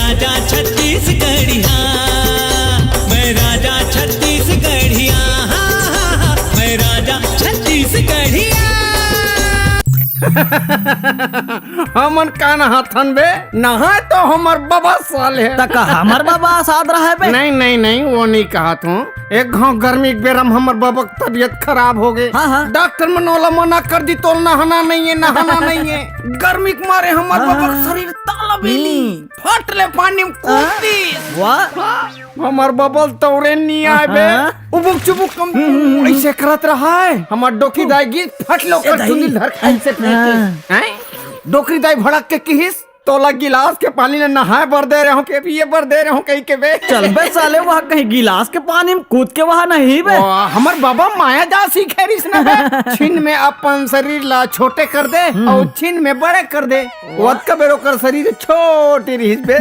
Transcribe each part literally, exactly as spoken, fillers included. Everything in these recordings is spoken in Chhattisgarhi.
राजा छत्तीसगढ़िया, मैं राजा छत्तीसगढ़िया, हाँ, हाँ, हाँ, मैं राजा छत्तीसगढ़िया। हमन का नहाथन बे? नहाए तो हमर बबा साले। त का हमर बबा साथ रहे बे? नहीं, नहीं, नहीं, वो नहीं कहा तू। एक घाव गर्मी के बेरा म हमर बबा के तबीयत खराब हो गए। हाँ, हाँ। डॉक्टर मन ओला मना कर दी, तोल नहाना नहीं है, नहाना नहीं है। गर्मी के मारे हमर हाँ, बबा के हाँ। शरीर ताला बेली। हम्म। फट ले पानी में कूद हाँ? दिस। वाह। हाँ, हमर बबा ल तौरे नहीं आए बे। हाँ। उबुक चुबुक कम हम्म, हम्म, हम्म। ऐसे करत रहा है। हमर डोकी दाई गिस फट ले ए ओकर दाई। चुंदी ल धर के ऐसे फेंक हाँ। दिस। हैं? डोकरी दाई भड़क के किहिस, "तोला गिलास के पानी ले नहाए बर दे रहे हो के पिए बर दे रहे हो?" कही के बे। चल बे साले, वह कहीं गिलास के पानी में कूद के वह नहीं बे। ओ, हमर बबा माया जाल सीखे रिहिस ना बे। छिन में अपन शरीर ला छोटे कर दे हम्म। और छिन में बड़े कर दे। ओतका बेर ओकर शरीर छोटे रिहिस बे।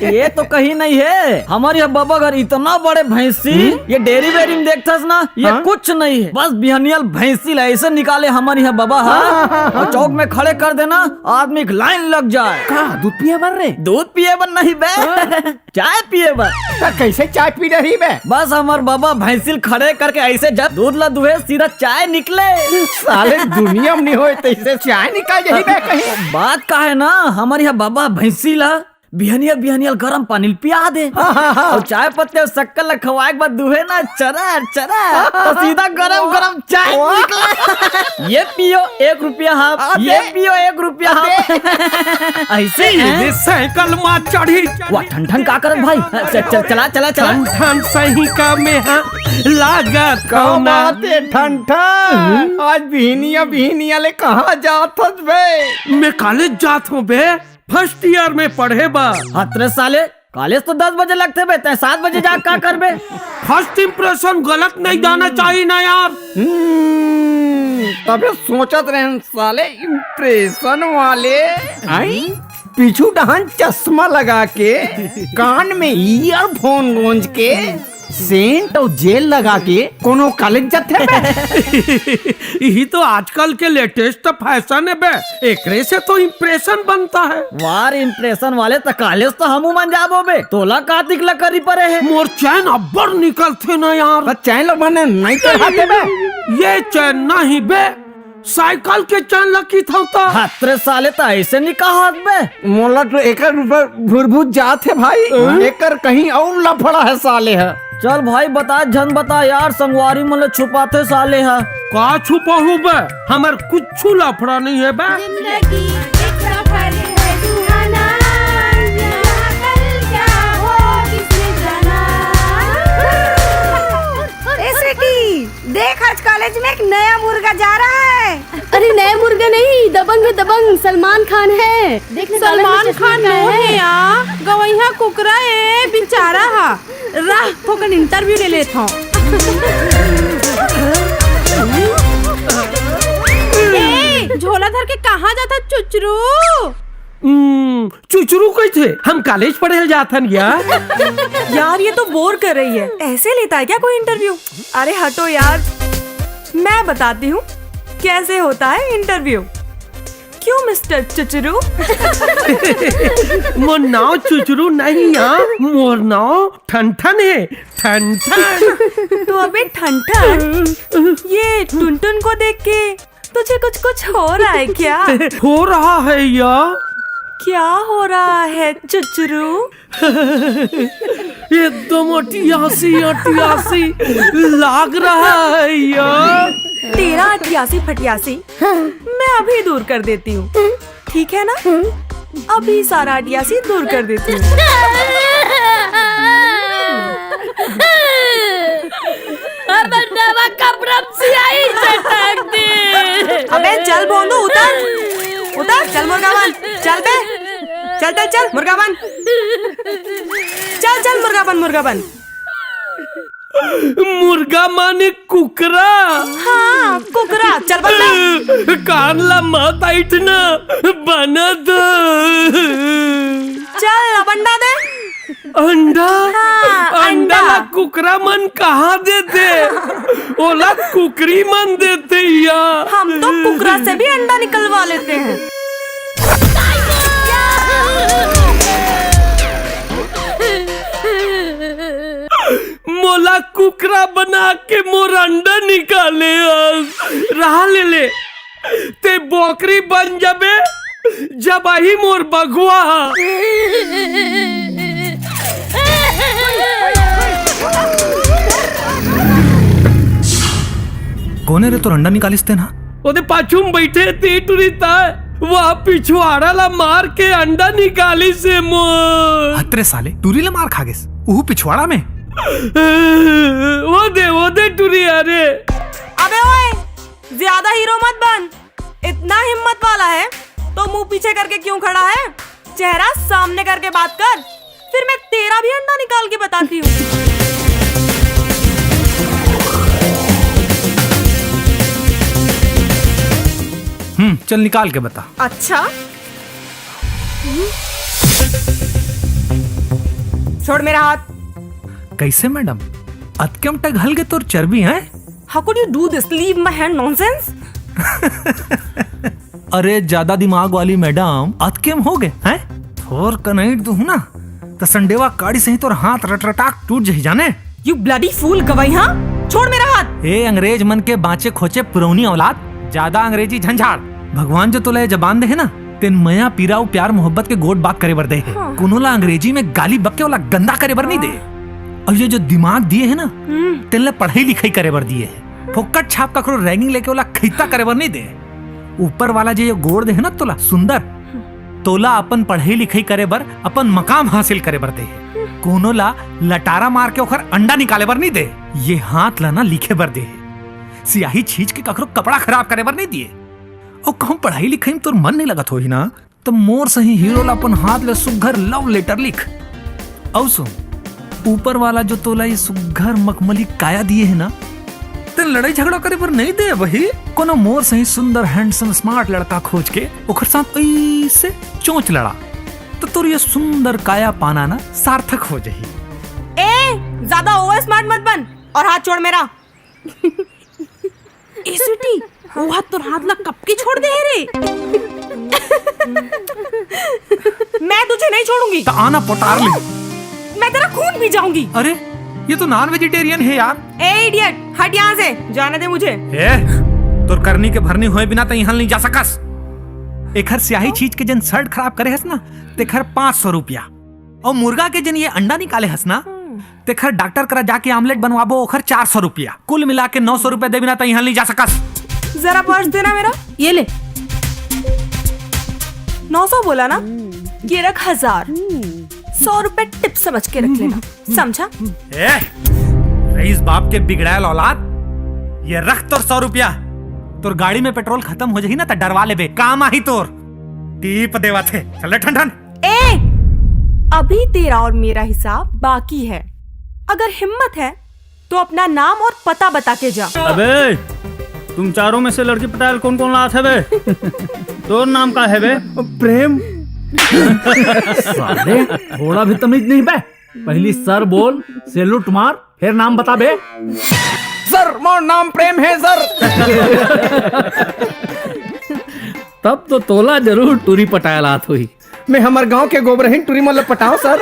ये तो कहीं नहीं है। हमर यह बबा घर इतना बड़े भैंसी, हम्म? ये डेयरी वेरी में देखथस ना, ये हाँ? कुछ नहीं है। बस बिहनियल भैंसी ला ऐसे निकाले हमर यह बबा हा। हाँ, हाँ, हाँ, और हाँ। चौक में खड़े कर देना, आदमी की लाइन लग जाए। का दूध पिए बर रे? दूध पिए बर नहीं बे। हाँ। चाय पिए बर। त कैसे चाय पी रही बे? बस हमर बबा भैंसिल खड़े करके ऐसे जब दूध ला दुहे सीधा चाय निकले। साले दुनिया में नहीं होए तैसे चाय निकाल जाही बे कहीं। बात का है ना, हमर यह बबा भैंसी ला बिहनिया बिहनिया गरम पानी ल पिया दे। हाँ, हाँ, हाँ। और चाय पत्ती और शक्कर ला खवाए के बाद दुहे ना चरा चरा, तो सीधा गरम गरम चाय वाह। निकले। ये पियो एक रुपया हाफ, अबे। ये पियो एक रुपया हाफ। अबे। ऐसे ये हैं? साइकिल मा चढ़ी, चढ़ी। वाह, ठन ठन का करत भाई? च-, च-, चला, चला, चला। ठन ठन सही का में हाँ लागत का कौना। बात है, ठन ठन? हम्म। आज बिहनिया, बिहनिया ले कहाँ जात हस बे? मैं कॉलेज जात हूँ बे, फर्स्ट ईयर में पढ़े बा। हतरे साले, कॉलेज तो दस बजे लगथे बे, तैं सात बजे जा का करबे? फर्स्ट इंप्रेशन गलत नहीं जाना चाहिए ना यार। हम्म, तबे सोचत रहन साले इंप्रेशन वाले। आई? पीछू डहान चश्मा लगा के, कान में ईयरफोन गोंज के, सेंट और जेल लगा के कोनो कॉलेज जाथे बे? यही तो आजकल के लेटेस्ट फैशन है बे, एकरे से तो इंप्रेशन बनता है। वार इंप्रेशन वाले त कॉलेज तो हमू मन जाबो बे, तोला का दिखला करी परे है? मोर चैन अब्बड़ निकलथे ना यार। त चैन ल बने नहीं चढ़ाते बे। ये चैन नहीं बे, साइकिल के चैन ल किथौं त। हतरे साले त ऐसे नहीं कहत बे। मोला तो एकर ऊपर भुरभुर जात है भाई, हाँ? एकर कहीं और लफड़ा है साले है। चल भाई बता, झन बता यार, संगवारी मन ल छुपाथे साले है। का छुपाहूं बे, हमर कुछु लफड़ा नहीं है बे। जिंदगी एक सफर है सुहाना, यहाँ कल क्या हो किसने जाना। ए स्वीटी, देख, आज कॉलेज में एक नया मुर्गा जा रहा है। अरे, नया मुर्गा नहीं, दबंग है, दबंग, सलमान खान है। देख ना, सलमान खान नो है या गवैया कुकरा ए बेचारा हा। रह, थोकन इंटरव्यू ले लेत हूँ। ए, झोला धर के कहाँ जाता चुचरू? हम्म, चुचरू कहिथे, हम कॉलेज पढ़े ल जाथन या। यार, ये तो बोर कर रही है। ऐसे लेता है क्या कोई इंटरव्यू? अरे हटो यार, मैं बताती हूँ कैसे होता है इंटरव्यू। क्यों मिस्टर चुचरू? मोर नाव चुचरू नहीं है, मोर नाव ठनठन है, ठनठन। तो अबे ठनठन, ये टुनटुन को देख के तुझे कुछ कुछ हो रहा है क्या? हो रहा है या? क्या हो रहा है चुचरू? एकदम अटियासी अटियासी लाग रहा है या। तेरा अटियासी फटियासी मैं अभी दूर कर देती हूँ, ठीक है ना? अभी सारा अटियासी दूर कर देती हूँ। हर बंदा मा कपड़ा में सियाही चटक दे। अबे चल भोंदू, उतर, उतर, चल मुर्गा बन, चल बे, चल, चल, चल, मुर्गा बन, चल, चल, मुर्गा बन, मुर्गा बन। मुर्गा माने कुकरा। हाँ, कुकरा, चल बन बे। कान ला मत ऐंठना, बना दो। चल, अब अंडा दे। अंडा? हाँ, अंडा अंडा। ला कुकरा मन कहाँ देथे? ओला कुकरी मन देथे या। हम तो कुकरा से भी अंडा निकलवा लेते हैं। कुकरा बना के मोर अंडा निकाले हस। रहा ले ले, ते बोकरी बन जबे, जब आही मोर बघवा ह। कोने रे तोर अंडा निकालिस तेन हा? ओदे पाछू में बैठे ते टुरी ताय, वह पिछवाड़ा ला मार के अंडा निकालिस हे मोर। हतरे साले, टुरी ला मार खा गेस, उहू पिछवाड़ा में। ओदे, ओदे टुरी, अरे। अबे ओए, ज्यादा हीरो मत बन। इतना हिम्मत वाला है तो मुंह पीछे करके क्यों खड़ा है? चेहरा सामने करके बात कर, फिर मैं तेरा भी अंडा निकाल के बताती हूँ। हम्म, चल निकाल के बता। अच्छा, हम्म। छोड़ मेरा हाथ। कैसे मैडम? अतकेम टघल के तोर चर्बी है? How could you do this? Leave my hand, nonsense. अरे, ज्यादा दिमाग वाली मैडम, अतकेम हो गे, हैं? थोर कनईट दूहूं ना, त संडेवा काड़ी सही तोर हाथ रटरटाक टूट जही, जाने? You bloody fool, गवाई, हाँ? छोड़ मेरा हाथ। ए, अंग्रेज मन के बांचे खोचे पुरौनी औलाद, ज्यादा अंग्रेजी झंझाड़। भगवान जो तोला ये जबान दे हे ना, तेन मया, पीरा अउ प्यार मोहब्बत के गोठ बात करे बर दे हे। हाँ। कोनो ला अंग्रेजी में गाली बक के ओला गंदा करे बर नहीं दे। हाँ। अउ ये जो दिमाग दिए हे ना, हम्म। तेन ला पढ़ाई लिखाई करे बर दिए हे। फोकट छाप कखरो रैंगिंग लेके ओला खैता करे बर नहीं दे। ऊपर वाला जे ये गोड़ दे हे ना तोला, सुंदर, तोला अपन पढ़ाई लिखाई करे बर, अपन मकाम हासिल करे बर दे हे। कोनो ला लटारा मार के ओखर अंडा निकाले बर नहीं दे। ये हाथ ला ना लिखे बर दे हे। सियाही छींच के कखरो कपड़ा खराब करे बर नहीं दिए। अउ कहूं पढ़ाई लिखाई में तोर मन नहीं लगत होही ना, त मोर सही हीरो ला अपन हाथ ले सुग्घर love letter लिख। अउ सुन, ऊपर वाला जो तोला ये सुग्घर मखमली काया दिए हे ना, तेन लड़ाई झगड़ा करे बर नहीं दे बही। कोनो मोर सही सुंदर, handsome, smart लड़का खोज के ओखर साथ ऐसे चोंच लड़ा, त तोर ये सुंदर काया पाना ना सार्थक हो जही। ए, ज्यादा over smart मत बन और हाथ छोड़ मेरा। ए स्वीटी, वो हाथ तोर हाथ ला कब के छोड़ दे हे रे? मैं तुझे नहीं छोड़ूंगी। त आना पोटार ले। मैं तेरा खून पी जाऊंगी। अरे, ये तो non vegetarian हे यार। ए idiot, हट यहाँ से, जाने दे मुझे। ए, तोर करनी के भरनी होए बिना त इहाँ नहीं जा सकस। एखर सियाही छींच के जेन shirt खराब करे हस ना, तेखर पाँच सौ रुपया। अउ मुर्गा के जेन ये अंडा निकाले हस ना, हम्म। तेखर डॉक्टर करा जाके omelette बनवाबो, ओखर चार सौ रुपया। कुल मिला के नौ सौ रुपया देबे ना त इहाँ नहीं जा सकस। जरा purse देना मेरा, ये ले। नौ सौ बोला ना, हम्म। ये रख हजार। हम्म। सौ रुपए tip समझ के रख लेना, हम्म। समझा? ए, रईस बाप के बिगड़ायल औलाद, ये रख तोर सौ रुपया। तोर गाड़ी में पेट्रोल खतम हो जही ना त डरवा लेबे, काम आही तोर। Tip देवत हे, चल रे ठन ठन। ए, अभी तेरा और मेरा हिसाब बाकी है। अगर हिम्मत है तो अपना नाम और पता बता के जा। अबे, तुम चारों में से लड़की पटायल कौन कौन लात हे बे? तोर नाम का हे बे? प्रेम। साले, थोड़ा भी तमीज नहीं बे। पहली सर बोल, salute मार, फिर नाम बता बे। सर, मोर नाम प्रेम हे सर। तब तो तोला जरूर टूरी पटायल आत होही। मैं हमर गांव के गोबरहीन टूरी मन ल पटाओ सर।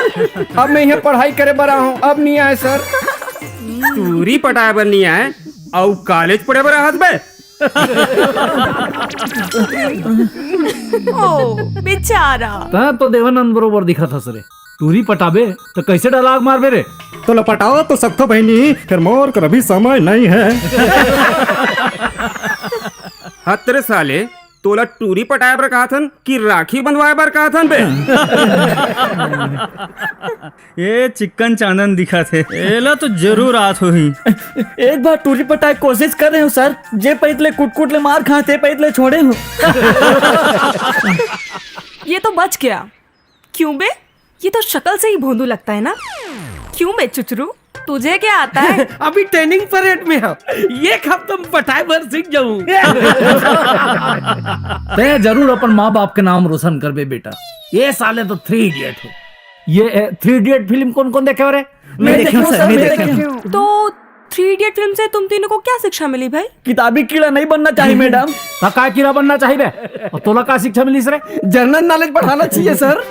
अब मैं इहाँ पढ़ाई करे बर आहूँ, अब नहीं आए सर। टूरी पटाए बर नहीं आए, अउ college पढ़े बर आहत बे? ओ, बेचारा। तैं तो देवानंद बरोबर दिखत हस रे। टूरी पटाबे त कैसे dialogue मारबे रे? तोला पटाओ तो सकथो बहिनी, फेर मोर कर अभी समय नहीं है। हत रे साले, तोला टूरी पटाए बर कहत हन कि राखी बंधवाए बर कहत हन बे? ए चिक्कन चांदन दिखत हे, एला तो जरूर आत होही। एक बार टूरी पटाए कोशिश करे हंव सर, जे पइत ले कुटकुट ले मार खांव, ते पइत ले छोड़े हंव। ये तो बच गया। क्यों बे? ये तो शक्ल से ही भोंदू लगता है ना? क्यों बे चुचरू, तुझे क्या आता है? अभी training period में हंव, एक हफ्ता में पटाए बर सीख जाहूं। तैं जरूर अपन माँ बाप के नाम रोशन करबे बेटा। ये साले तो Three Idiot हे। ये, ए, Three Idiot फिल्म कौन कौन देखे हो रे? मैं देखे हूँ सर, मैं देखे हूँ। तो Three Idiot फिल्म से तुम तीनों को क्या शिक्षा मिली भाई? किताबी कीड़ा नहीं बनना चाहिए मैडम। त का कीड़ा बनना चाहिए बे? अउ तोला का शिक्षा मिलिस रे? General knowledge बढ़ाना चाहिए सर।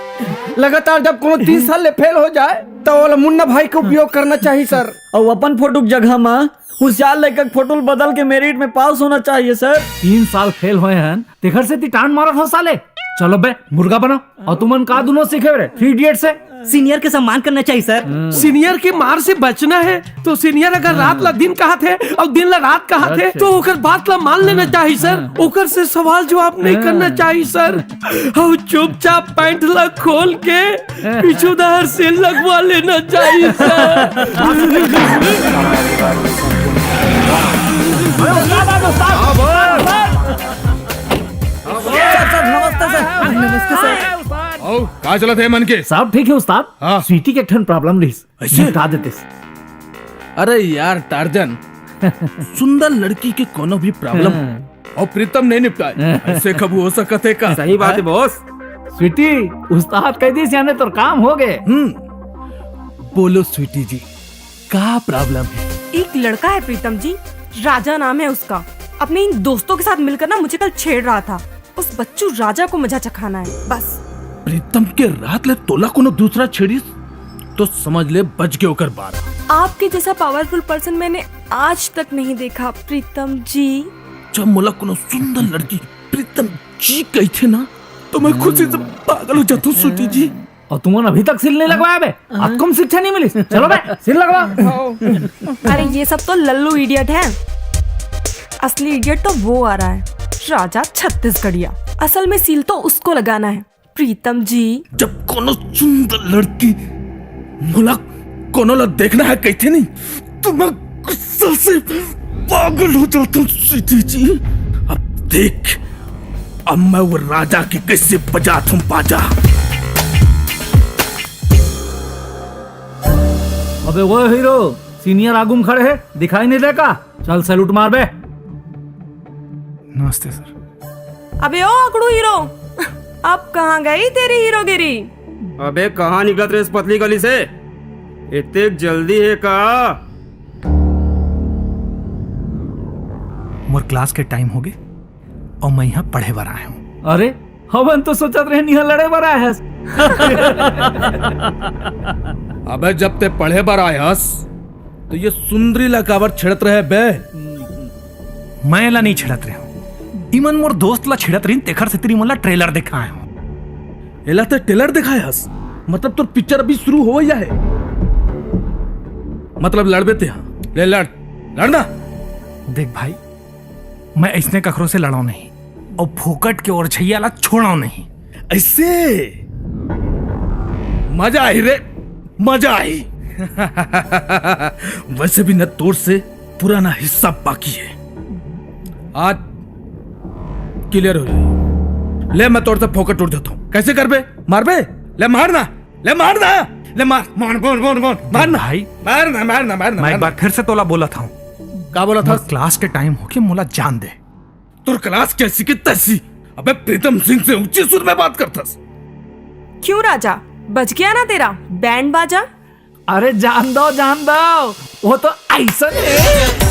लगातार जब कोनो तीन साल ले फेल हो जाए, त ओला मुन्ना भाई के उपयोग करना चाहिए सर। अउ अपन फोटो के जगह म होशियार लइका के फोटो ल बदल के मेरिट में पास होना चाहिए सर। तीन साल फेल होए हन, तेखर सेती टांड मारत हो साले। चलो बे, मुर्गा बनाओ। अउ तुमन का दुनो सीखे रे थ्री इडियट से? सीनियर के सम्मान करना चाहिए सर। सीनियर के मार से बचना है तो सीनियर अगर रात ला दिन कहत हे अउ दिन ला रात कहत हे, अच्छा। तो ओकर बात ला मान लेना चाहिए सर। ओकर से सवाल जवाब नहीं करना चाहिए सर। अउ चुपचाप पैंट ला खोल के पीछू डहर से लगवा लेना चाहिए सर। नमस्ते सर। नमस्ते सर। अउ का चलत हे मन के? सब ठीक है उस्ताद। हाँ। स्वीटी के एक ठन प्रॉब्लम रहिस। ऐसे? निपटा देते। अरे यार टार्जन, सुंदर लड़की के कोनो भी प्रॉब्लम हाँ। अउ प्रीतम नहीं निपटाए, ऐसे कबू हो सकत हे का? सही बात है हाँ? बॉस। स्वीटी, उस्ताद कह दी सियाने तोर काम हो गए। हम्म, बोलो स्वीटी जी, का प्रॉब्लम है? एक लड़का है प्रीतम जी, राजा नाम है उसका। अपने इन दोस्तों के साथ मिलकर ना मुझे कल छेड़ रहा था। उस बच्चू राजा को मजा चखाना है बस। प्रीतम के रात ले तोला कोनो दूसरा छेड़िस तो समझ ले बच गए ओकर बार। आपके जैसा पावरफुल पर्सन मैंने आज तक नहीं देखा प्रीतम जी। जब मोला कोनो सुंदर लड़की प्रीतम जी कहथे ना तो मैं खुशी से पागल हो जाता हूँ स्वीटी जी। अउ तुमन अभी तक सील नहीं लगवाया बे? अतकुम शिक्षा नहीं मिली। चलो बे, सील लगवा। अरे ये सब तो लल्लू इडियट है, असली इडियट तो वो आ रहा है, राजा छत्तीसगढ़िया। असल में सील तो उसको लगाना है प्रीतम जी। जब कोनो सुंदर लड़की मोला कोनो ला देखना है कहथे नहीं तो मैं गुस्सा से पागल हो जाता हूँ स्वीटी जी। अब देख, अब मैं वो राजा के कैसे बजाता हूँ बाजा। अबे वो हीरो सीनियर आगू में खड़े है, दिखाई नहीं दे का? चल सैल्यूट मार बे। नमस्ते सर। अबे ओ अकड़ू हीरो, अब कहाँ गई तेरी हीरोगिरी? अबे कहाँ निकलत रे इस पतली गली से? इतने जल्दी है का? मोर क्लास के टाइम हो गए और मैं यहाँ पढ़े बर आया हूँ। अरे हमन तो सोचत रहे यहाँ लड़े बर आए हस। अबे जब ते पढ़े बर आए हस तो ये सुंदरी ला काबर छेड़त रहे बे? मैं एला नहीं छेड़त रहे हूँ, इमन मोर दोस्त ला छेड़त रहिन, तेखर सेती मोला ट्रेलर दिखाए हूँ। एला ते ट्रेलर दिखाए हस? मतलब तोर पिक्चर अभी शुरू होवइया है। मतलब लड़बे ते हाँ, ले लड़, लड़ना। देख भाई, मैं ऐसने कखरो से लड़ो नहीं और फोकट के ओरछैया ला छोड़ो नहीं। ऐसे मजा आई रे, मजा आई। वैसे भी न तोर से पुराना हिसाब बाकी है, आज क्लियर हो जाए। ले मैं तोर से फोकट उड़ जाता हूँ। कैसे करबे? मारबे? ले मारना, ले मारना, ले मार, मार, मार, मार, मार, मारना। भाई, मारना, मारना, मारना, मैं एक मारना। बार फिर से तोला बोला था। का बोला था? मोर क्लास के टाइम होके मोला जान दे। तोर क्लास कैसी की तैसी। अबे प्रीतम सिंह से ऊंची सुर में बात करथस। क्यों राजा, बज गया ना तेरा बैंड बाजा? अरे जान दो, जान दो, वो तो ऐसा है।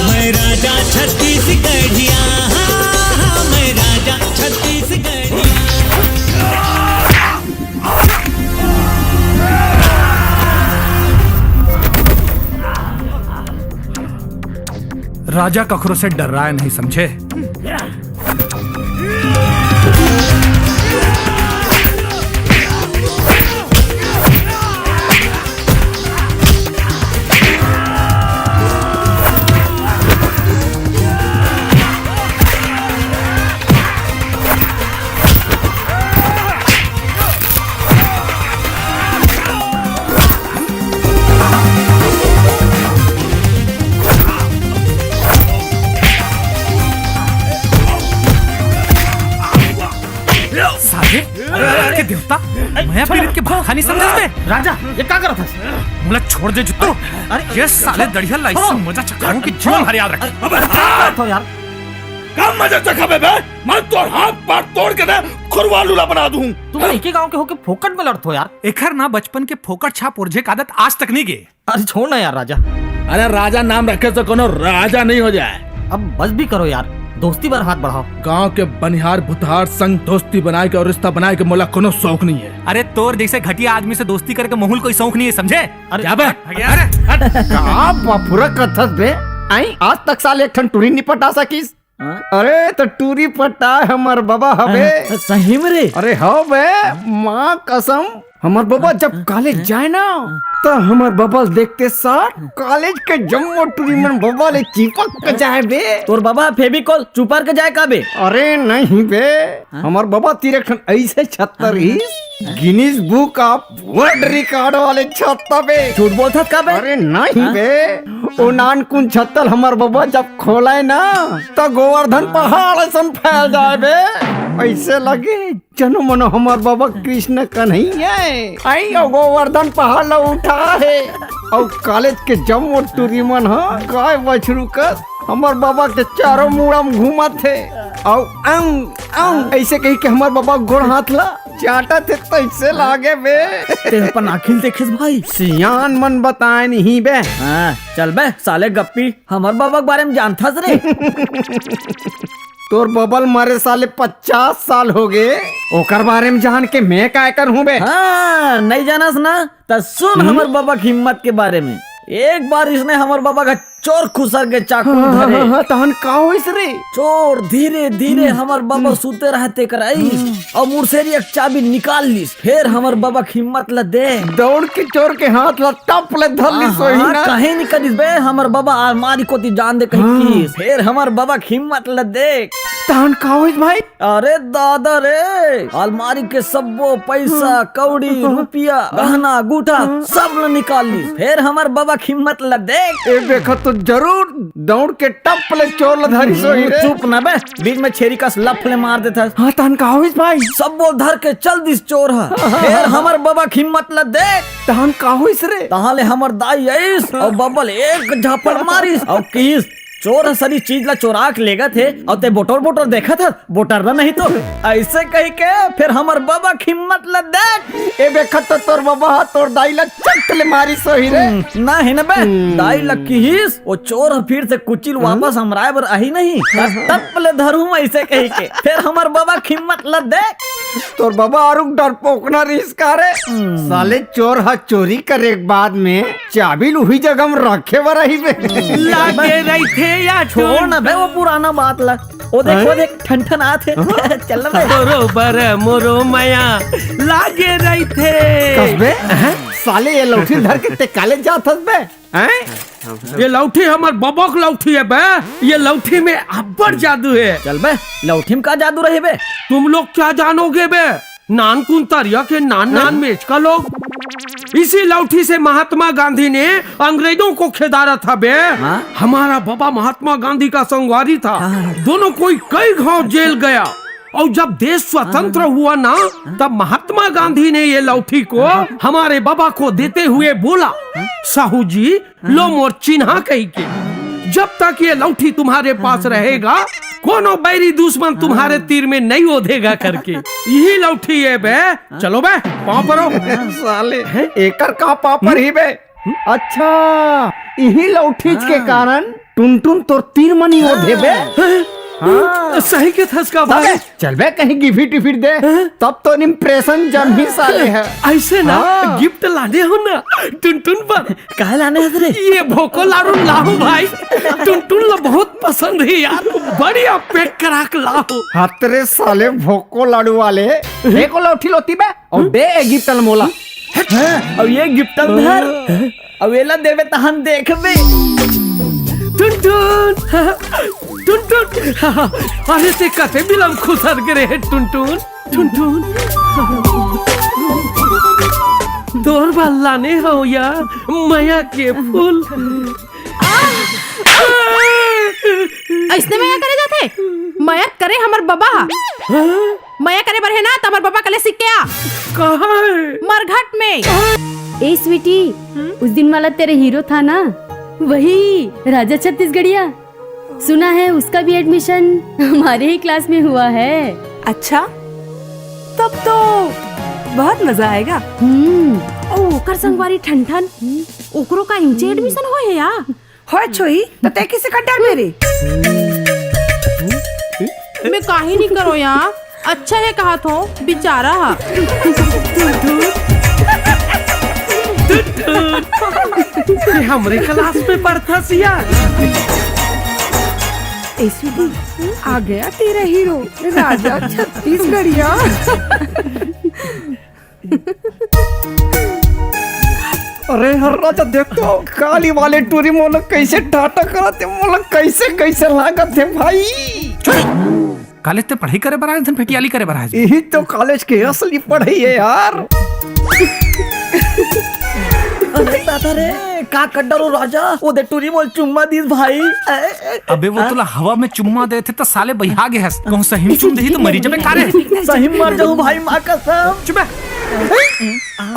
मैं राजा छत्तीसगढ़िया, हाँ, हाँ, हाँ, मैं राजा छत्तीसगढ़िया। राजा कखरो से डर्राय नहीं, समझे? साले, अरे, अरे, अरे, देवता, मैं पीरित के भाखा नहीं समझे बे। राजा, ये का करत हस? मोला छोड़ दे जुत्तो। अरे, ये साले दड़िया ला इससे मजा चखाऊं कि जीवन भर याद रखे। अबे, का करत हो यार? का मजा चखाबे बे? मैं तोर हाथ पैर तोड़ के ना खुरवा लूला बना दूं। तुम एक ही गांव के होके फोकट में लड़त हो यार। एखर ना बचपन के फोकट छाप ओरझे के आदत आज तक नहीं गे। अरे छोड़ ना यार राजा। अरे राजा नाम रखे से कोनो राजा नहीं हो जाए। अब बस भी करो यार, दोस्ती बर हाथ बढ़ाओ। गांव के बनिहार भुतहार संग दोस्ती बनाए के और रिश्ता बनाए के मोला कोनो शौक नहीं है। अरे तोर जैसे घटिया आदमी से दोस्ती करके मोहुल कोई शौक नहीं है, समझे? अरे जा बे। हट, हट, हट। का बापुरा कथस बे? आई आज तक साले एक ठन टूरी नहीं पटा सकिस। हाँ? अरे तो टूरी पटा हमर बाबा हबे। हाँ, सही में रे? अरे हो बे, माँ कसम, हमर बाबा जब कॉलेज जाए ना, तो हमर बाबा ल देखते साथ कॉलेज के जम्मो टूरी मन बाबा ले चिपक के जाए बे। तोर बाबा फेविकोल चुपर के जाए का बे? अरे नहीं बे, हाँ? हमर बाबा तीर एक ठन ऐसे छत्तर हाँ, ही, हाँ। Guinness book of world record वाले छत्ता बे। झूठ बोलथस का बे? अरे नहीं हाँ? बे, ओ नानकुन छत्ता ल हमर बाबा जब खोले ना, तो गोवर्धन पहाड़ असन फैल जाए बे। ऐसे लगे जनो मनो हमर बाबा कृष्ण कन्हैया है। आई अउ गोवर्धन पहाड़ ला उठा है। अउ कॉलेज के जम्मो टूरी मन ह गाय बछरू कस हमर बाबा के चारों मुड़ा म घूमत हे। अउ अंग अंग ऐसे कही के हमर बाबा गोड़ हाथ ला चाटत हे, तैसे लागे बे। ते अपन आँखी ल देखिस भाई। सियान मन बताए नहीं बे। हाँ, चल बे साले गप्पी, हमर बाबा के बारे में जानथस रे? तोर बबा ल मरे साले पचास साल हो गे, ओकर बारे में जान के मैं काय करहूं बे? हाँ, नहीं जानस ना, त सुन हम्म? हमर बबा के हिम्मत के बारे में। एक बार इसने हमर बबा का चोर खुसर के चाकू हाँ, धरे। हाँ, हाँ, तहन का होइस रे? चोर धीरे धीरे हम्म, हमर बबा हम्म। सुते रहते कराई हम्म। और मुर्सेरी एक चाबी निकाल लीस। फेर हमर बबा के हिम्मत ल दे। दौड़ के चोर के हाथ ल टप ले धर लीस हाँ, होही हाँ, ना। कहीं नहीं करिस बे, हमर बबा अलमारी कोती जान दे कहीं हाँ। कीस। फेर हमर बबा के हिम्मत ल देख। तहन का होइस भाई? अरे दादा रे, अलमारी के सब्बो पैसा, हाँ। कौड़ी, हाँ। रुपया, हाँ। गहना, गूठा, हाँ। सब ल निकाल लीस। फेर हमर बबा के हिम्मत ल देख। ए देखत तो जरूर दौड़ के टप ले चोर ल धरिस होही रे। चुप ना बे, बीच में छेरी कस लफ ले मार देथस। हाँ, तहन का होइस भाई? सब्बो धर के चल दिस चोर ह। फेर हमर बबा के हिम्मत ल देख। तहन का होइस रे? तहाँ ले हमर दाई आइस अउ बबा ल एक झापड़ मारिस अउ किहिस, "चोर ह सरी चीज ल चोरा के लेगत हे अउ ते बोटर बोटर देखत हस, बोटर ना नहीं तो।" ऐसे कहि के फेर हमर बबा के हिम्मत ल देख। ए देखत तो तोर बबा ह तोर दाई ल चट ले मारिस होही रे। हम्म, ना हे न बे, हम्म। दाई ल किहिस, ओ चोर ह फिर से कुचिल हम्म। वापस हमराय बर आही नहीं, हाँ, हाँ। टप ले धरहूं ऐसे कहि के। फेर हमर बबा के हिम्मत ल देख। तोर बबा अरुग डरपोकना रिहिस का रे। हम्म। साले चोर ह चोरी करे के बाद में चाबी ल उही जगह में रखे बर आही बे। लागे रहिथे या छोड़ ना बे वो पुराना बात ला। ओ देख, हैं? ओ देख, ठन ठन आत हे। हाँ? चल ना बे। तोरो बर मोरो मया लागे रहिथे। कस बे? हैं? साले ये लौठी धर के ते काले जात हस बे? हैं? ये लौठी हमर बबा के लौठी हे बे। ये लौठी में अब्बड़ जादू हे। चल बे, लौठी में का जादू रही बे? तुम लोग क्या जानोगे बे? नानकुन तरिया के नान नान हाँ? मेचका लोग। इसी लौठी से महात्मा गांधी ने अंग्रेजों को खेदारा था बे। हाँ? हमारा बाबा महात्मा गांधी का संगवारी था। हाँ। दोनों कोई कई घाव जेल गया। और जब देश स्वतंत्र हाँ। हुआ ना, हाँ। तब महात्मा गांधी ने ये लौठी को हाँ। हमारे बाबा को देते हुए बोला, हाँ। "साहू जी, हाँ। लो मोर चिन्हा कही के, जब तक ये लौठी तुम्हारे पास हाँ। रहेगा, कोनो बैरी दुश्मन तुम्हारे हाँ। तीर में नहीं ओधेगा" करके। यही लौठी है बे। हाँ। चलो बे, पाँव परो। हाँ। साले, हैं? एकर का पाँव परही बे? हम्म? अच्छा, यही लौठीच के हाँ। कारण टुनटुन तोर तीर म नइ ओधे बे। हाँ। हाँ। सही कथस का भाई। अबे, चल बे कहीं गिफ्ट टिफिट दे, हाँ। तब तो impression जमही साले ह। ऐसे ना, हाँ। गिफ्ट लाने हो ना, टुनटुन बर। काहे लाने हस रे? ये भोको लाडू लाहूं भाई, टुनटुन ला बहुत पसंद हे यार, बढ़िया पैक करा के लाहूं। हत रे साले भोको लाडू वाले, एको लौठी लोती बे, अउ दे ए गिफ्ट ल मोला। हाँ, अउ ये गिफ्ट ल धर। अउ एला देबे तहन देखबे। टुनटुन, टुनटुन, अरे ते कते बिलम खुसर गे रहे टुनटुन, टुनटुन। तोर बर लाने हंव या मया के फूल। अइसने मया करे जाथे? मया करे हमर बबा ह। हाँ? मया करे बर हे ना, त हमर बबा कले सीख के आ। कहाँ हे? मरघट में। ए स्वीटी, हम्म? उस दिन वाला तेरे हीरो था ना, वही राजा छत्तीसगढ़िया। सुना है उसका भी एडमिशन हमारे ही क्लास में हुआ है। अच्छा, तब तो बहुत मजा आएगा। हम्म। ओ, ओकर संगवारी ठन ठन, ओकरो का इमचे एडमिशन होए हे या? होए छोई, त तै किसे कर डर मेरे? मैं काहे नहीं करो यार, अच्छा है कहा थो, बेचारा हा। ये हमरे क्लास में पढ़ता सिया। ए स्वीटी, आ गया तेरा हीरो, राजा छत्तीसगढ़िया। अरे हर राजा, देख तो काली वाले टूरी मोला कैसे टाटा करत हे, मोला कैसे कैसे लागत हे भाई। कॉलेज ते पढ़ाई करे बर आए, धन फेटियाली करे बर आए। यही तो कॉलेज के असली पढ़ाई है यार। अरे दादा रे, का कर डरो राजा, वो दे टूरी मोल चुम्मा दीस भाई। अबे वो तोला हवा में चुम्मा देथे त साले बहिया गे हस। कहूं सही में चुम देही त मरी जबे का रे। सही में मर जाऊं भाई, माँ कसम। चुप बे।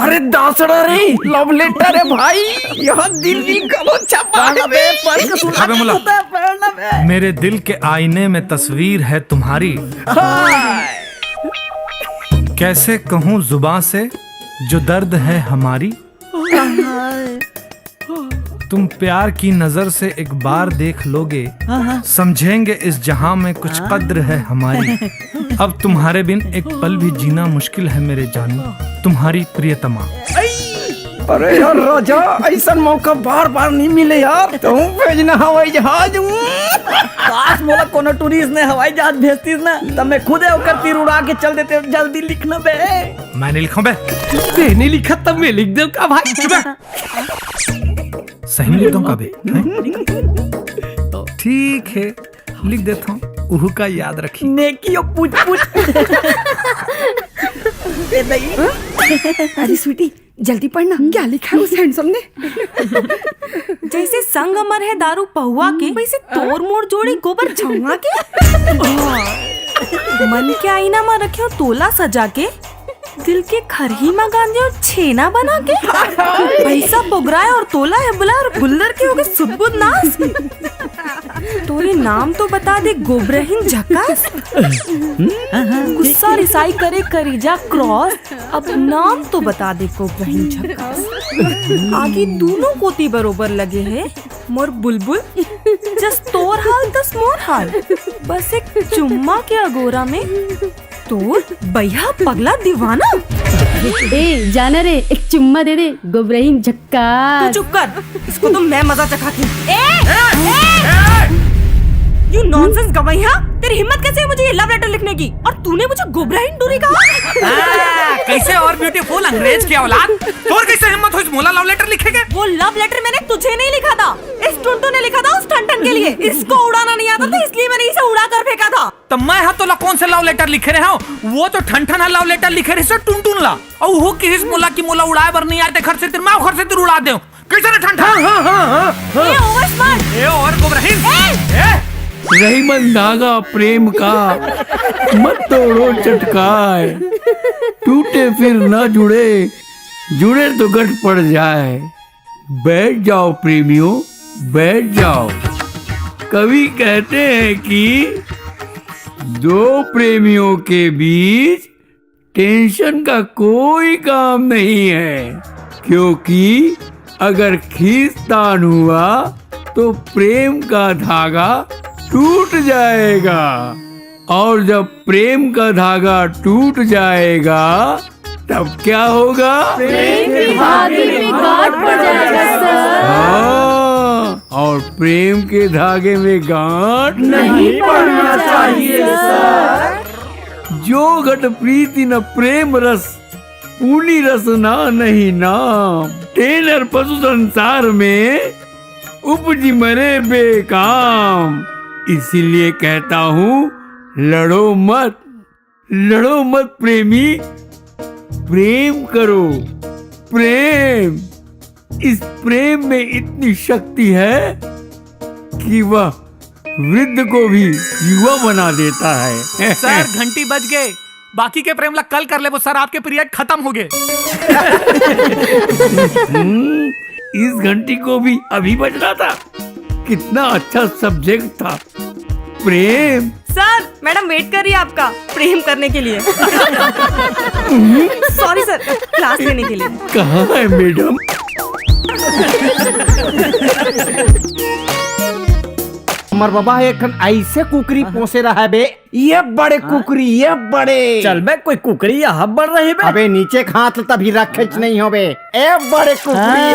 अरे दासड़ा रे, लव लेटर है भाई, यहाँ दिल्ली का वो छपा है बे। अबे मुला, मेरे दिल के आईने में तस्वीर है तुम्हारी। कैसे कहूँ जुबां से जो दर्द है हमारी। तुम प्यार की नजर से एक बार देख लोगे, समझेंगे इस जहां में कुछ कद्र है हमारी। अब तुम्हारे बिन एक पल भी जीना मुश्किल है मेरे जानू, तुम्हारी प्रियतमा। अरे यार राजा, ऐसा मौका बार बार नहीं मिले यार। तुम भेजना हवाई जहाज। काश मोला कोनो टूरिस्ट ने हवाई जहाज भेजतीस ना, तब मैं खुद ओकर तीर उड़ा के चल देते। जल्दी लिखना बे। मैं नहीं लिखूं बे। ते नहीं लिखा तब मैं लिख दे का भाई। चुप। सही में लिख दूं का बे? हैं? ठीक है, लिख देता हूँ। उहू का याद रखी। नेकी ओ पूछ पूछ। ए दई। अरे स्वीटी, जल्दी पढ़ना, क्या लिखा है उस हैंडसम ने? जैसे संग अमर है दारू पहुआ के, वैसे तोर मोर जोड़ी गोबर छौआ के। मन के आईना में रखे तोला सजा के, दिल के खरही में गांधी और छेना बना के। पैसा बोगराए और तोला है बुला और गुल्लर के होगे सुदबुद नाश। तोरे नाम तो बता दे गोबरहीन झकास। गुस्सा रिसाई करे करीजा क्रॉस। अब नाम तो बता दे गोबरहीन झकास। आगी दूनों कोती बरोबर लगे है मोर बुलबुल। जस तोर हाल तस मोर हाल। बस एक चुम्मा के अगोरा में तोर बइहा पगला दीवाना। ए जाना रे, एक चुम्मा दे दे गोबरहीन झक्कास। तू चुप कर, इसको तो मैं मजा चखाती हूँ। ए, ए, you nonsense गवैया, तेरी हिम्मत कैसे है मुझे ये लव लेटर लिखने की? और तूने मुझे गोबरहीन टूरी कहा। हाँ, कैसे और ब्यूटीफुल अंग्रेज की औलाद, तोर कैसे हिम्मत होइस मोला लव लेटर लिखे के? वो लव लेटर मैंने तुझे नहीं लिखा था, इस टुनटुन ने लिखा था उस ठनठन के लिए। इसको उड़ाना नहीं आता था, इसलिए मैंने इसे उड़ा कर फेंका था। तो मैं हा तोला कौन से लव लेटर लिखे रहे हूँ? वो तो ठनठन हा लव लेटर लिखे रहे से टुनटुन ला। और वो किहिस मोला कि मोला उड़ाए बर नहीं आए, ते घर से तेरे माँ घर से तेरे उड़ा दे। कैसे रे ठनठन? हाँ, हाँ, हाँ, हाँ, हाँ। ये ओवर स्मार्ट। ये ओवर गोबरहीन। ए! ए! रही मन धागा प्रेम का, मत तोड़ो चटकाए, टूटे फिर ना जुड़े, जुड़े तो गठ पड़ जाए। बैठ जाओ प्रेमियों, बैठ जाओ। कवि कहते हैं कि दो प्रेमियों के बीच टेंशन का कोई काम नहीं है, क्योंकि अगर खींचतान हुआ तो प्रेम का धागा टूट जाएगा, और जब प्रेम का धागा टूट जाएगा तब क्या होगा? प्रेम के धागे में गांठ पड़ जाएगा सर। हाँ, और प्रेम के धागे में गांठ नहीं पड़ना चाहिए सर। जो घट प्रीति न प्रेम रस, पूनी रस ना नहीं नाम। तेनर पशु संसार में उपजी मरे बेकाम। इसीलिए कहता हूँ, लड़ो मत, लड़ो मत प्रेमी, प्रेम करो, प्रेम। इस प्रेम में इतनी शक्ति है कि वह वृद्ध को भी युवा बना देता है। सर, घंटी बज गए, बाकी के प्रेम ला कल कर लेबो सर, आपके पीरियड खत्म हो गए। हम्म, इस घंटी को भी अभी बजना था। कितना अच्छा सब्जेक्ट था, प्रेम। सर, मैडम वेट कर रही है आपका प्रेम करने के लिए। सॉरी सर, क्लास लेने के लिए। कहाँ है मैडम? हमर बाबा एक ठन ऐसे कुकरी पोसे रहा है बे, ये बड़े कुकरी, ये बड़े। चल बे, कोई कुकरी यहाँ बड़ रही बे। अबे नीचे के हाथ ल तभी रखे नहीं हो बे, ए बड़े कुकरी।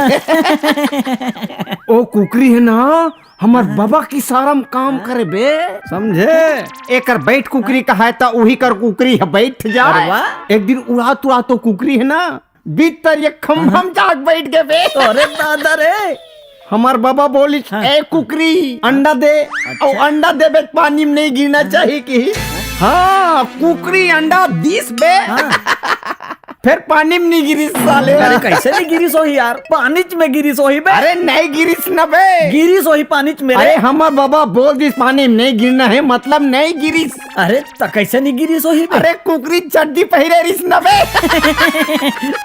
ओ कुकरी है ना, हमर बाबा की सारम काम करे बे, समझे? एकर बैठ कुकरी कहाय त उही कर कुकरी है, बैठ जाए। एक दिन उड़ात उड़ात तो कुकरी है ना, भीतर ये खंभा म जाके बैठ गए बे। अरे दादा रे। हमर बाबा बोलिस, ए कुकरी, अंडा दे। अउ अंडा देबे त पानी में नहीं गिरना चाहिए कि। हाँ, कुकरी अंडा दीस बे। फिर पानी में नहीं गिरिस साले। अरे कैसे नहीं गिरिस होही यार, पानीच में गिरिस होही बे। अरे नहीं गिरिस न बे। गिरिस होही पानीच में रे। अरे हमर बाबा बोल दिस पानी में नहीं गिरना है, मतलब नहीं गिरिस। अरे त कैसे नहीं गिरिस होही बे? अरे कुकरी चड्डी पहिरे रिस न बे।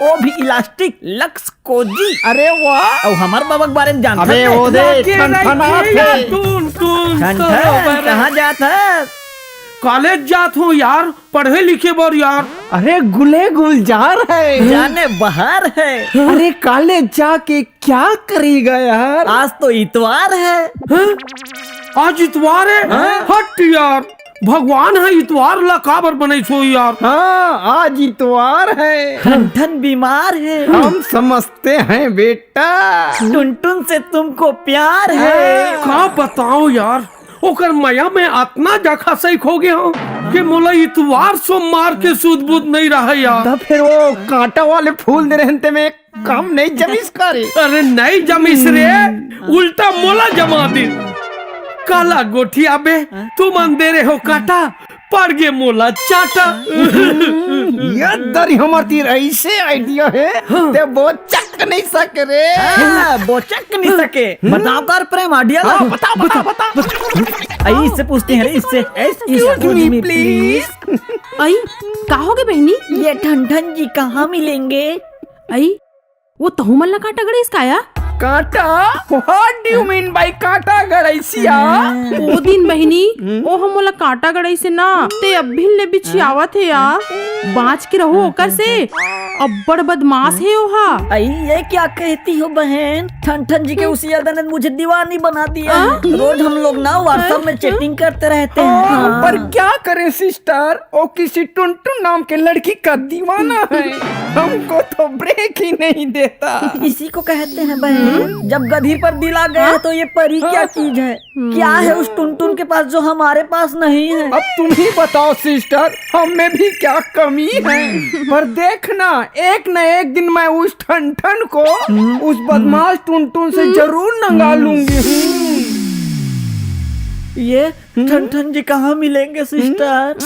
ओ भी इलास्टिक लक्स कोजी। अरे वाह। अउ हमर बाबा के बारे में जानत अबे हस? ओ दे लगे ठन ठन रहिए आथे। टुन टुन ठन ठन, सरोवर। कहाँ जात हस? कॉलेज जात हूँ यार, पढ़े लिखे बर यार। अरे गुले गुलजार है। जाने बहार है। अरे कॉलेज जाके क्या करेगा यार? आज तो इतवार है। हैं? आज इतवार है। हट यार, भगवान है इतवार ला काबर बनई सो यार। हाँ, आज इतवार है। ठन ठन बीमार है। हम समझते हैं बेटा। टुनटुन से तुमको प्यार है। का बताओ यार, ओकर मया में अतना जखा सही खो गए हो कि मोला इतवार सोमवार के सुध बुध नहीं रहा यार। तब फिर वो कांटा वाले फूल दे रहे थे, मैं काम नहीं जमीस करे। अरे नहीं जमीस रे, उल्टा मोला जमा दे। काला गोठिया बे, तुमन दे रहे हो काटा, पड़ गे मोला चाटा। ये दरी हमर तीर ऐसे आइडिया है, ते बोचक नहीं सके रे। हाँ, बोचक नहीं सके। बताओ कर प्रेम आइडिया ला। हाँ, बता, बता, बता। आई, इससे पूछते हैं रे, इससे। Excuse me, please। अई, का होगे बहिनी? ये ठन ठन जी कहाँ मिलेंगे? अई, वो तहू मन ला कांटा गड़ाइस का या? कांटा? What do you mean by कांटा गड़ाइस या? ओ दिन बहिनी, ओ ह मोला कांटा गड़ाइस हे ना, ते अभिन ले बिछियावत हे या। बांच के रहू ओकर से, अब्बड़ बदमाश हे ओहा। आई, ये क्या कहती हो बहन? ठन ठन जी के उस अदा ने मुझे दीवानी बना दिया है। रोज हम लोग ना WhatsApp में चैटिंग करते रहते हैं। पर क्या करें सिस्टर, वो किसी टुनटुन नाम के लड़की का दीवाना है। हमको तो ब्रेक ही नहीं देता। इसी को कहते हैं बहन, जब गधी पर दिल आ गया तो ये परी क्या चीज है? क्या है उस टुनटुन के पास जो हमारे पास नहीं है? अब तुम ही बताओ सिस्टर, हम में भी क्या कमी है? पर देखना, एक न एक दिन मैं उस ठन ठन को उस बदमाश टुनटुन से जरूर नंगा लूंगी। ये ठन ठन जी कहाँ मिलेंगे सिस्टर?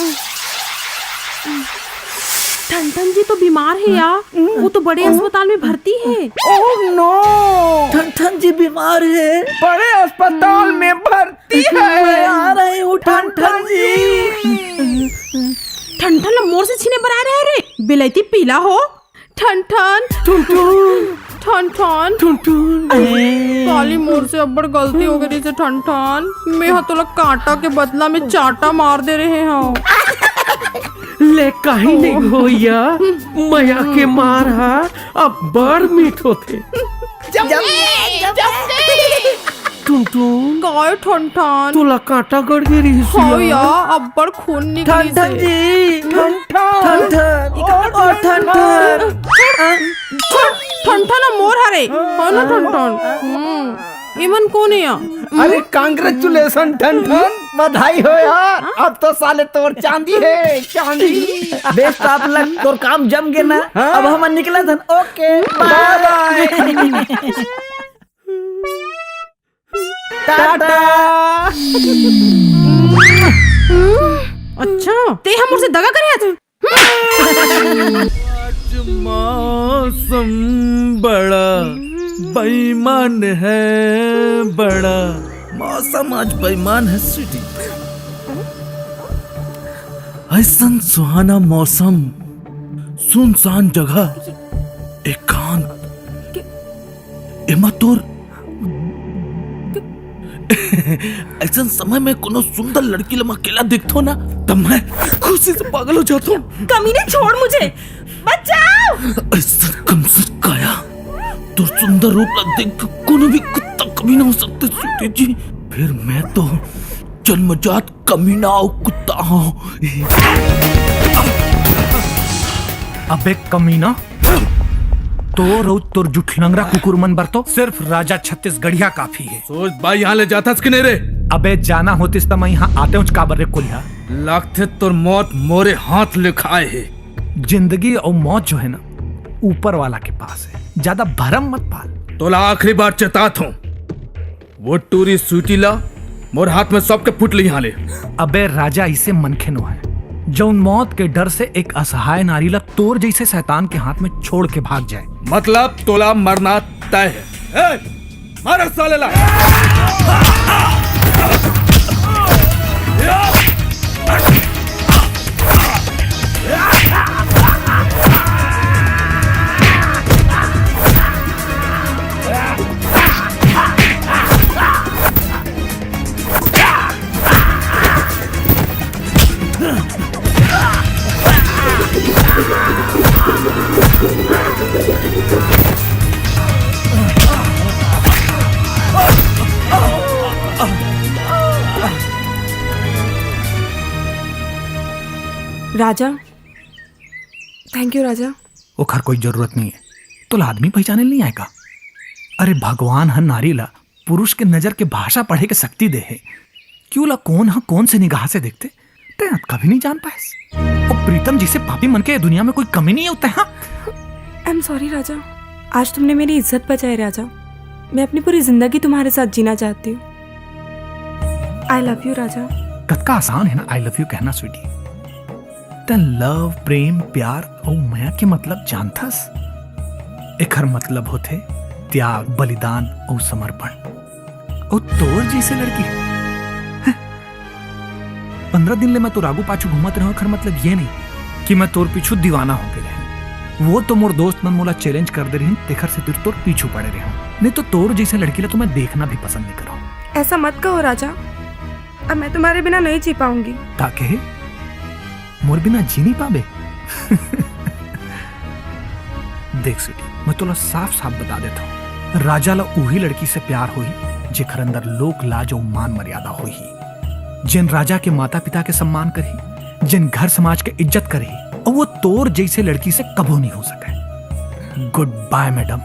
ठन ठन जी तो बीमार हे या, वो तो बड़े अस्पताल में भर्ती हे। Oh no! ठन ठन जी बीमार है। बड़े अस्पताल में भर्ती मैं है। आ रही हूँ ठन ठन जी। ठन ठन ला मोर से छीने बर आ रहे रे, बिलैती पीला हो। ठन ठन, टुनटुन, ठन ठन। टुनटुन। काली मोर से अब्बड़ गलती हो गई से ठन ठन। मैं ह तोला कांटा के बदला में चांटा मार दे रहे हूँ। ले, काही नहीं होया, मया के मार हा अब्बड़ मीठ होथे। टुनटुन, काय ठन ठन? तोला कांटा गड़ गे रिहिस हाँ या। या, अब्बड़ खून निकली ठन ठन से। जी, ठन ठन, ओ ठन ठन। ठन ठन मोर हरे, हो ना ठन ठन? हम्म, इमन कोन हे या? अरे congratulation ठन ठन, बधाई हो यार। अब तो साले तोर चांदी है, चांदी। Best of luck, तोर काम जम गे ना। अब हम निकलत हन। OK, Bye bye। टाटा। अच्छा, ते हमर से दगा करे आज? मौसम बड़ा बेईमान है, बड़ा। मौसम आज बेईमान है स्वीटी। ऐसन सुहाना मौसम, सुनसान जगह, एकांत। एमा तोर अइसन समय में कोनो सुंदर लड़की ला मैं अकेला देखथों ना, तब मैं खुशी से पागल हो जाथों। कमीने, छोड़ मुझे, बचाओ। अइसन कमजोर काया, तोर सुंदर रूप ला देख के कोनो भी कुत्ता कमीना हो सकथे, स्वीटी जी। फेर मैं तो जन्मजात कमीना अउ कुत्ता हंव। अबे कमीना, तोर अउ तोर जुठलंगरा कुकुर मन बर तो सिर्फ राजा छत्तीसगढ़िया काफी हे। सोच बा, इहां ले जाथस कि नहीं रे? अबे जाना होतिस त मैं इहां आतेंव काबर रे कोलिहा? लगथे तोर मौत मोरे हाथ ले खाए हे। जिंदगी अउ मौत जो हे ना, ऊपर वाला के पास हे, जादा भरम मत पाल। तोला आखिरी बार चेतात हंव, वो टूरी स्वीटी ला मोर हाथ में सौंप के फुट ले इहां ले। अबे राजा, अइसे मनखे नो हे, जउन मौत के डर से एक असहाय नारी ला तोर जइसे शैतान के हाथ में छोड़ के भाग जाए। मतलब तोला मरना तय हे। ए, मार साले ला। राजा, thank you राजा। ओखर कोई जरूरत नहीं हे, तोला आदमी पहचाने नहीं आएगा। अरे, भगवान ह नारी ला पुरुष के नजर के भाषा पढ़े के शक्ति दे हे। कि ओला कोन ह कोन से निगाह से देखथे, तैं अतका भी नहीं जान पाएस। अउ प्रीतम जइसे पापी मन के ये दुनिया में कोई कमी नहीं हे, तैं हा। I'm sorry राजा, आज तुमने मेरी इज्जत बचाई राजा। मैं अपनी पूरी जिंदगी तुम्हारे साथ जीना चाहती हूँ। I love you राजा। कतका आसान हे ना I love you कहना, स्वीटी। तैं love, प्रेम, प्यार अउ मया के मतलब जानथस? एखर मतलब होथे त्याग, बलिदान अउ समर्पण। अउ तोर जइसे लड़की, हैं? पंद्रह दिन ले मैं तोर आगू पाछू घूमत रहंव, एखर मतलब ये नहीं कि मैं तोर पीछू दीवाना होके रहंव। वो तो मोर दोस्त मन मोला challenge कर दे रहिन, तेखर सेती तोर पीछू पड़े रहंव। नहीं तो तोर जइसे लड़की ला तो मैं देखना भी पसंद नहीं करंव। ऐसा मत कहो राजा, अब मैं तुम्हारे बिना नहीं जी पाऊंगी। का कहे? मोर बिना जी नहीं पाबे? देख स्वीटी, मैं तोला साफ-साफ बता देथंव, राजा ला उही लड़की से प्यार होही, जेखर अंदर लोक लाज अउ मान मर्यादा होही, जेन राजा के माता-पिता के सम्मान करही, जेन घर समाज के इज्जत करही, अउ वो तोर जइसे लड़की से कभू नहीं हो सकय। Goodbye madam।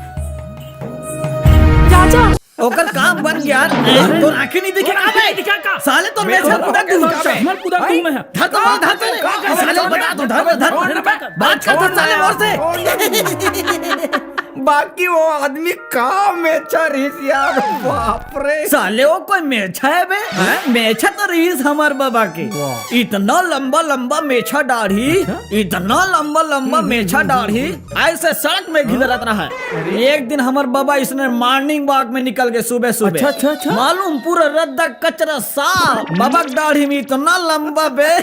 राजा, ओकर काम बन गया। अरे, तोर आंखें नहीं दिखे का बे? दिखा का? साले तोर मैं मेछा तो कुदा दूं। मैं कुदा दूं मैं। धर तो, धर तो। साले बता दो, धर, धर। बात कर तो साले मोर से। बाकी वो आदमी का मेछा रहिस यार, बाप रे। साले वो कोई मेछा हे बे? हैं? मेछा तो रहिस हमर बाबा के। वाह। इतना लंबा लंबा मेछा दाढ़ी, अच्छा? इतना लंबा लंबा हम्म, मेछा हम्म, दाढ़ी, हम्म। ऐसे सड़क में घिदरत रहा है। अरे। एक दिन हमर बाबा इसने morning walk में निकल के सुबह सुबह। अच्छा, अच्छा, अच्छा। मालूम पूरा रद्दा कचरा साफ। बाबा के दाढ़ी में इतना लंबा बे।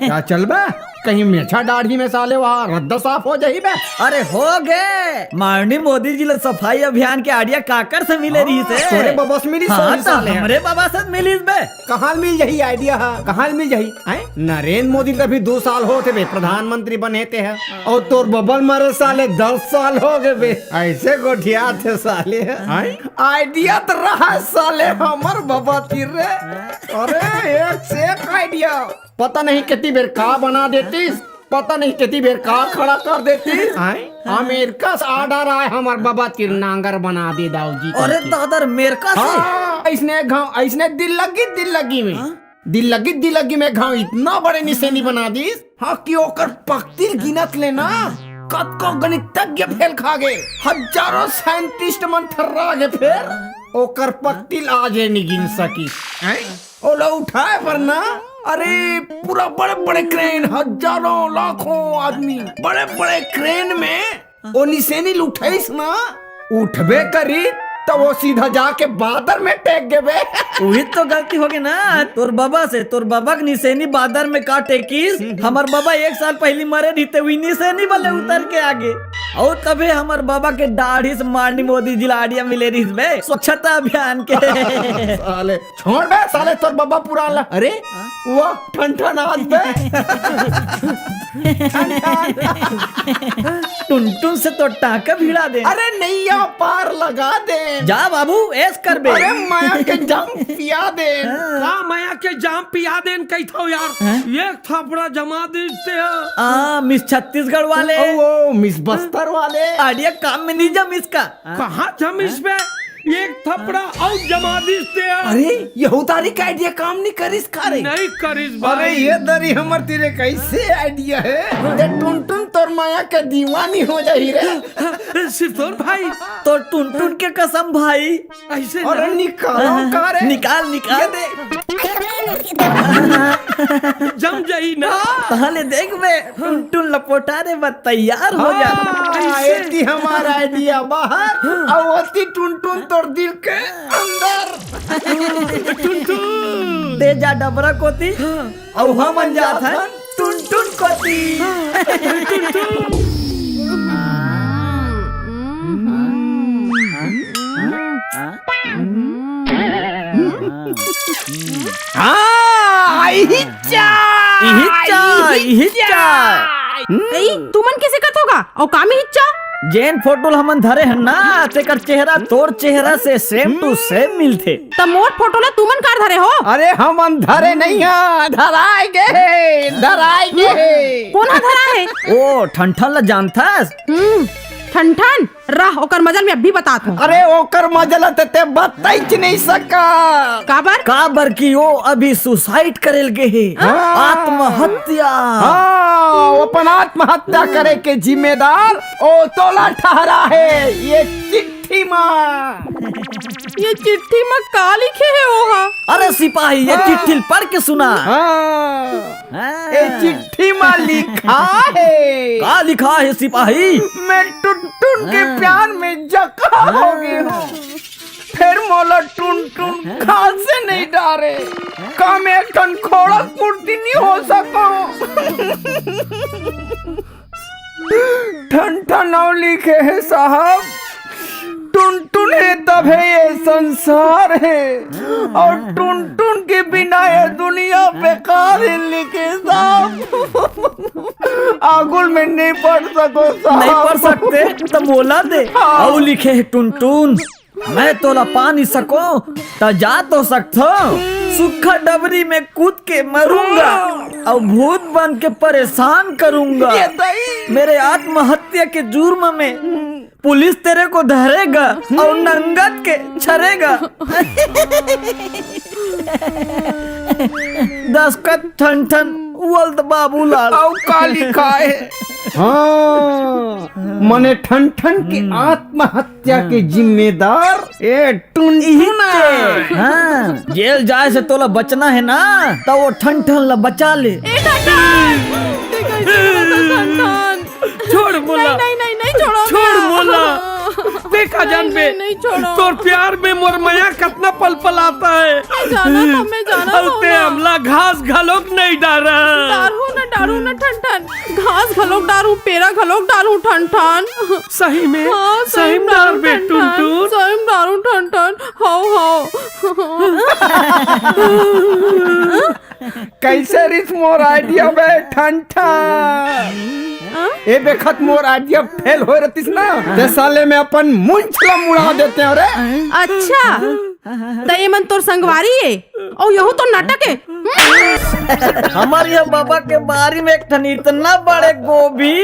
का चल बे? कहीं मेछा दाढ़ी में साले वहाँ रद्दा साफ हो जाही बे? अरे हो गे। माननीय मोदी जी ला सफाई अभियान के idea काकर से मिले रहिस हे? तोरे बाबा से मिलिस हाँ, होही तो साले। हमरे बाबा से मिलिस बे। कहाँ मिल जाही idea हा? कहाँ मिल जाही? हैं? नरेंद्र मोदी तो अभी दो साल होत हे बे, प्रधानमंत्री बने ते हे। अउ तोर बबा ल मरे साले दस साल हो गे बे। ऐसे गोठियाथे साले। हैं? Idea तो रहा साले हमर बबा तीर रे। अरे एक से एक idea। पता नहीं कितनी बेर का बना देतिस, पता नहीं कितनी बेर का खड़ा कर देतिस। हैं? अमेरिका से order आए हमर बबा तीर नांगर बना दे दाऊ जी अरे करके। दादा, अमेरिका से? हाँ, अइसने घाव, अइसने दिल लगी, दिल लगी में। हाँ? दिल लगी, दिल लगी में घाव इतना बड़े निसेनी बना दिस, हाँ, कि ओकर पकतिल गिनत ले ना, कतको गणितज्ञ फेल खा गे, हजारों scientist मन थर्रा गे फेर, ओकर पकतिल आज ए नी गिन सकिस। हैं? ओला उठाए बर ना, अरे, पूरा बड़े-बड़े crane, हजारों, लाखों आदमी, बड़े-बड़े crane में ओ निसेनी ल उठाइस ना, उठबे करी, त ओ सीधा जाके बादर में टेक गे बे। उही तो गलती हो गे ना, तोर बबा से, तोर बबा के निसेनी बादर में का टेकिस, हमर बबा एक साल पहिली मरे रहिते, उही निसेनी बले उतर के आ गे। अउ तभे हमर बाबा के दाढ़ी से माननीय मोदी जी ला idea मिले रहिस बे, स्वच्छता अभियान के। साले, छोड़ बे, साले तोर बाबा पुरान ला। अरे, वो ठनठनात बे। टुनटुन से तो टांका भिड़ा दे। अरे नैया पार लगा दे। जा बाबू, ऐश कर बे। अरे माया के जाम पिया दे। हाँ। का माया के जाम पिया देन कहिथव यार? हाँ? एक थपड़ा जमा दिस ते ह। आ, मिस छत्तीसगढ़ वाले। ओ, ओ, मिस बस्तर वाले। Idea काम में नहीं जमिस का? कहाँ जमिस बे? एक थपड़ा अउ जमा दिस ते ह। अरे, यहू तारी का idea काम नहीं करिस का रे? नहीं करिस अरे भाई। ये दरी हमर तीर कैसे idea हे? ते टुनटुन तोर माया के दीवानी हो जाही रे। सिरतोन भाई। तोर टुनटुन के कसम भाई। ऐसे अरे ना। निकालो हाँ, का रे? निकाल, निकाल। ये दे। जम जाई ना। तहले देख बे, टुनटुन लपोटारे बर तैयार हो जा। हाँ, ऐसे। एती हमार idea बाहर, अउ ओती टुनटुन तोर दिल के अंदर। टुनटुन। दे जा डबरा कोती। हाँ। अउ हमन जात हन टुनटुन कोती। हाँ, इहिच्चा। इहिच्चा, इहिच्चा। ए, तुमन कइसे कथव गा? अउ का में इहिच्चा? जेन फोटो ल हमन धरे हन ना, तेकर चेहरा तोर चेहरा से same to same मिलथे। त मोर फोटो ला तुमन काबर धरे हो? अरे हमन धरे नइ हन, धराए गे हे, धराए गे हे। कोन ह धराए हे? ओ ठनठन ला जानथस? हम्म, ठनठन? रह, ओकर मजा ल मैं अभी बतात हूँ। अरे ओकर मजा ला ते, ते बताइच नइ सका। काबर? काबर कि ओ अभी suicide करे ल गे हे। हाँ। आत्महत्या। हाँ, ओ अपन आत्महत्या करे के जिम्मेदार ओ तोला ठहरा हे। ये चिट्ठी चिट्ठी मा। ये चिट्ठी मा का लिखे हे ओहा? अरे सिपाही, ये हाँ। चिट्ठी ल पढ़ के सुना। हाँ। हाँ। ये चिट्ठी मा लिखा हे। का लिखा हे सिपाही? मैं टुनटुन के हाँ। प्यार में जका हाँ। हो गे हूँ। फेर मोला टुनटुन हाँ। घास से नइ डारे। का मैं एक ठन खोड़ा कुर्ती नइ हो सकूँ? ठनठन अउ लिखे हे साहब, टुनटुन हे तभे ये संसार हे, अउ टुनटुन के बिना ये दुनिया बेकार हे लिखे साहब। आगुल में नइ पढ़ सकों साहब। नइ पढ़ सकते त मोला दे। हाँ। अउ लिखे हे टुनटुन। मैं तोला पा नइ सकों, त जा तो सकथों। सूखा डबरी में कूद के मरूंगा, अउ भूत बन के परेशान करूंगा। ये दई। मेरे आत्महत्या के जुर्म में पुलिस तेरे को धरेगा अउ नंगत के छरेगा। दस्खत ठनठन, वल्द बाबूलाल। अउ का लिखा हे? हाँ, मने ठनठन के हम्म। आत्महत्या के हाँ। जिम्मेदार ए टुनटुन हे। हाँ, जेल जाए से तोला बचना हे ना, त ओ ठनठन ला बचा ले। ए ठनठन! ते कइसे बोलत हस ठनठन? छोड़ मोला। नहीं, नहीं, नहीं, नहीं, छोड़ो छोड़ ना। मोला। ते का नहीं, जानबे? नहीं, नहीं, छोड़ो। तोर प्यार में मोर मया कतना पलपलात हे। मैं जानत हूँ, मैं जानत हूँ अउ ते ना। हमला घास घलोक नइ डारस। डारहूँ ना, डारहूँ ना ठनठन। घास घलोक डारहूँ, पेरा घलोक डारहूँ ठनठन। सही में? हाँ, सही सही में में डारहूँ डारबे ठनठन। टुनटुन? सही में डारहूँ ठनठन। हव, हव। कइसे रिहिस मोर idea बे ठनठन? हाँ? ए बेखत मोर idea fail होय रतिस ना, ते साले में अपन मुंछ ला मुड़ा देतेंव रे। अच्छा, त ये मन तोर संगवारी हे, अउ यहू तो नाटक हे। हमर ये बाबा के बारी में एक ठन इतना बड़े गोभी,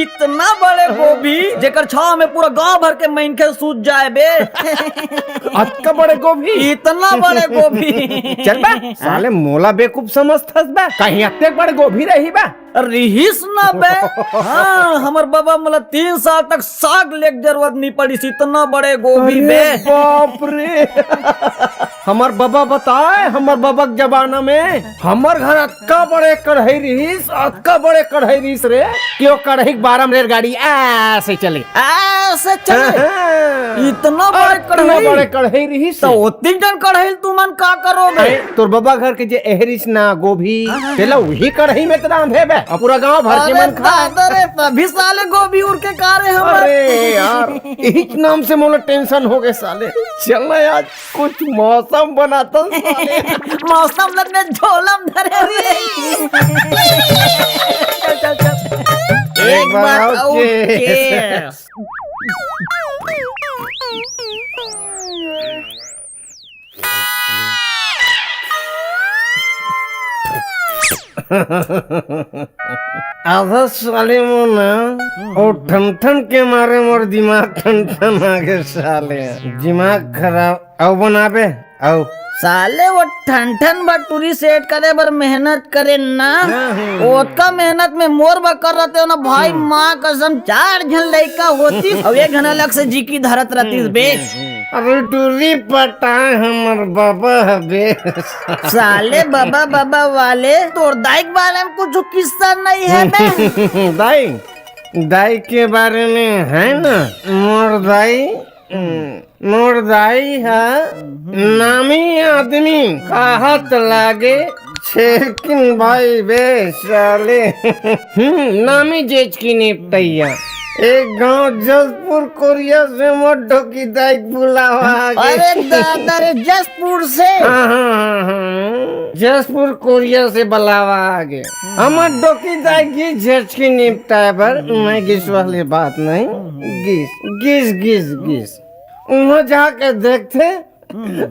इतना बड़े गोभी, जेकर छांव में पूरा गांव भर के मनखे सूत जाए बे। अतका बड़े गोभी? इतना बड़े गोभी। चल बे, साले मोला बेवकूफ समझथस बे? कहीं अतेक बड़े गोभी रही बे? रिहिस ना बे। हाँ, हमर बाबा मोला तीन साल तक साग लेक जरूरत नइ पड़िस, इतना बड़े गोभी अरे बे। बाप रे। हमर बबा बताए, हमर बबा के जमाना में हमर घर अतका बड़े कढ़ाई रिहिस, अतका बड़े कढ़ाई रिहिस रे, कि ओ कढ़ाई के बारम रेलगाड़ी ऐसे चले। ऐसे चले? हाँ। इतना बड़े अतना कढ़ाई? बड़े कढ़ाई रिहिस तो रे। ओतिक जन कढ़ाई तुमन का करो बे? अरे, तोर बबा घर के जे एहरिस ना गोभी, हाँ, हाँ, तेला हाँ। उही कढ़ाई में त रांधे बे। अब पूरा गांव भर के अरे मन खा। दादा रे, तभी साले गोभी उड़ के का रे हमर? अरे यार, इही नाम से मोला टेंशन हो गए साले। चल ना यार, कुछ मौसम बनाता साले। मौसम लग में झोलम धरे हुए। चल, चल, चल। एक एक बार बार और और के। के। आधा साले मोर ना, अउ ठन ठन के मारे मोर दिमाग ठन ठन आगे साले। दिमाग खराब। अउ बनाबे, अउ। साले वो ठन ठन बटुरी सेट करे बर मेहनत करे ना, हाँ, हाँ, हाँ। ओतका मेहनत में मोर बकर रहते हो ना भाई, हम्म। माँ कसम चार झन लइका होती, अउ एक घन अलग से जिकी धरत रहती बे। हम्म, हम्म। अरे टूरी पटाए हमर बाबा हबे। साले बाबा, बाबा वाले, तोर दाई के बारे में कुछ किस्सा नहीं है बे? दाई, दाई के बारे में है ना, मोर दाई, हम्म, मोर दाई ह नामी आदमी कहत लागे, छेरकिन भाई बे साले। हम्म, नामी जेज की निपटैया। एक गांव जसपुर कोरिया से मोर डोकी दाई के बुलावा आ गे। अरे दादा रे, जसपुर से? हाँ, हाँ, हाँ, हाँ। जसपुर कोरिया से बुलावा आ गे। हमर डोकी दाई गिस जेज की निपटाए बर, मैं गिस वाली बात नहीं। गिस, गिस, गिस, गिस। उहाँ जाके देखथे,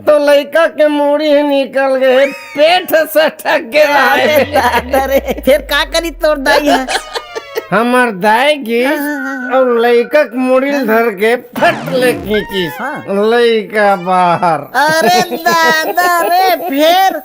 तो लइका के मुड़ी ह निकल गे, पेट सटक गे अरे हे। दादा रे, फेर का करी तोर दाई ह? हमर दाई गिस हाँ, हाँ, हाँ। अउ लइका के मुड़ी ल धर के फट ले खींचिस। हाँ। लइका बाहर। अरे दादा रे, फेर?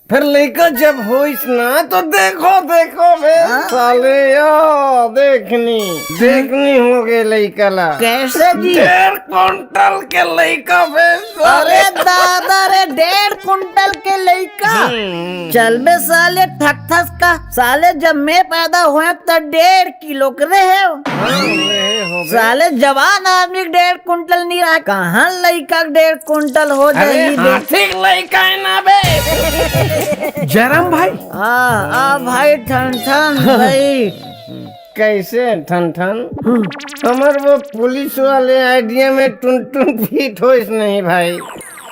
फेर लइका जब होइस ना, तो देखो, देखो बे, हाँ? साले, या देखनी, देखनी हो गे लइका ला। कैसे जी? डेढ़ कुंटल के लइका बे, साले। अरे दादा रे, डेढ़ कुंटल के लइका। हम्म। चल बे साले ठकथस का, साले जब मैं पैदा होएंव त डेढ़ किलो के रहेंव। हाँ, रहे होबे। साले जवान आदमी के डेढ़ कुंटल नहीं रहा, कहाँ लइका के डेढ़ कुंटल हो अरे, जाही बे? हाथी के लइका है ना बे। जयराम भाई। हाँ, आ भाई ठन ठन भाई। कैसे ठन ठन? हम्म। हमर वो पुलिस वाले आइडिया में टुनटुन फिट होइस नहीं भाई।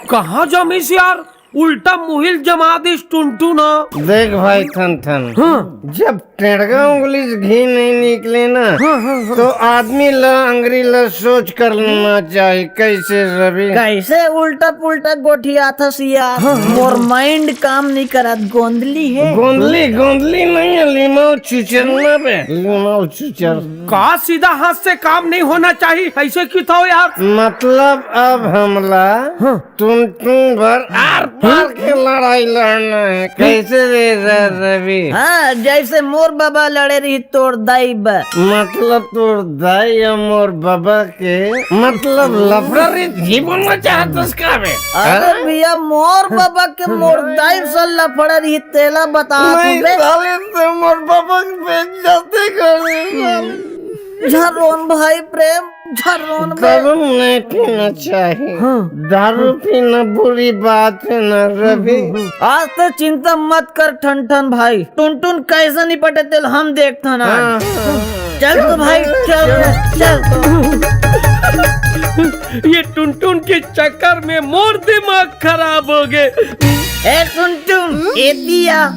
कहाँ जमिस यार? उल्टा मुहिल जमा दिस टुनटुन ह। देख भाई ठन ठन, हाँ। जब टेढ़गा उंगली से घी नहीं निकले ना, हाँ, हाँ, हाँ। तो आदमी ला अंगरी ला सोच कर लेना चाहिए। कैसे रवि? कैसे उल्टा पुल्टा गोठियाथस यार? हाँ, हाँ, मोर हाँ। माइंड काम नहीं करत, गोंदली है। गोंदली, गोंदली नहीं है, लिमाऊ चुचर ना बे, लिमाऊ चुचर। का सीधा हाथ से काम नहीं होना चाहिए, ऐसे क्यों था यार? मतलब अब हमला हाँ। टुनटुन बर आर पार के लड़ाई लड़ना है। कैसे रे र-, रवि? हाँ, जैसे मोर बाबा लड़े रही तोर दाई बा। मतलब तोर दाई या मोर बाबा के, मतलब लफड़ा रे जी बोलना चाहत हस का बे? अरे हाँ? भैया, मोर बाबा के मोर दाई से लफड़ा रही, तेला बता नहीं, तू बे। साले से मोर बाबा के बेइज्जती कर दे, साले। झरोन भाई प्रेम, झरोन बे। दारू नहीं पीना चाहिए। हाँ। दारू पीना बुरी बात है ना रवि। हम्म, हम्म। आज तो चिंता मत कर ठन ठन भाई, टुनटुन कैसे निपटे तेल हम देखथन आज। हाँ, हाँ, हाँ। चल तो भाई, चल, चल। ये टुनटुन के चक्कर में मोर दिमाग खराब हो गए। ए टुनटुन, ए दिया।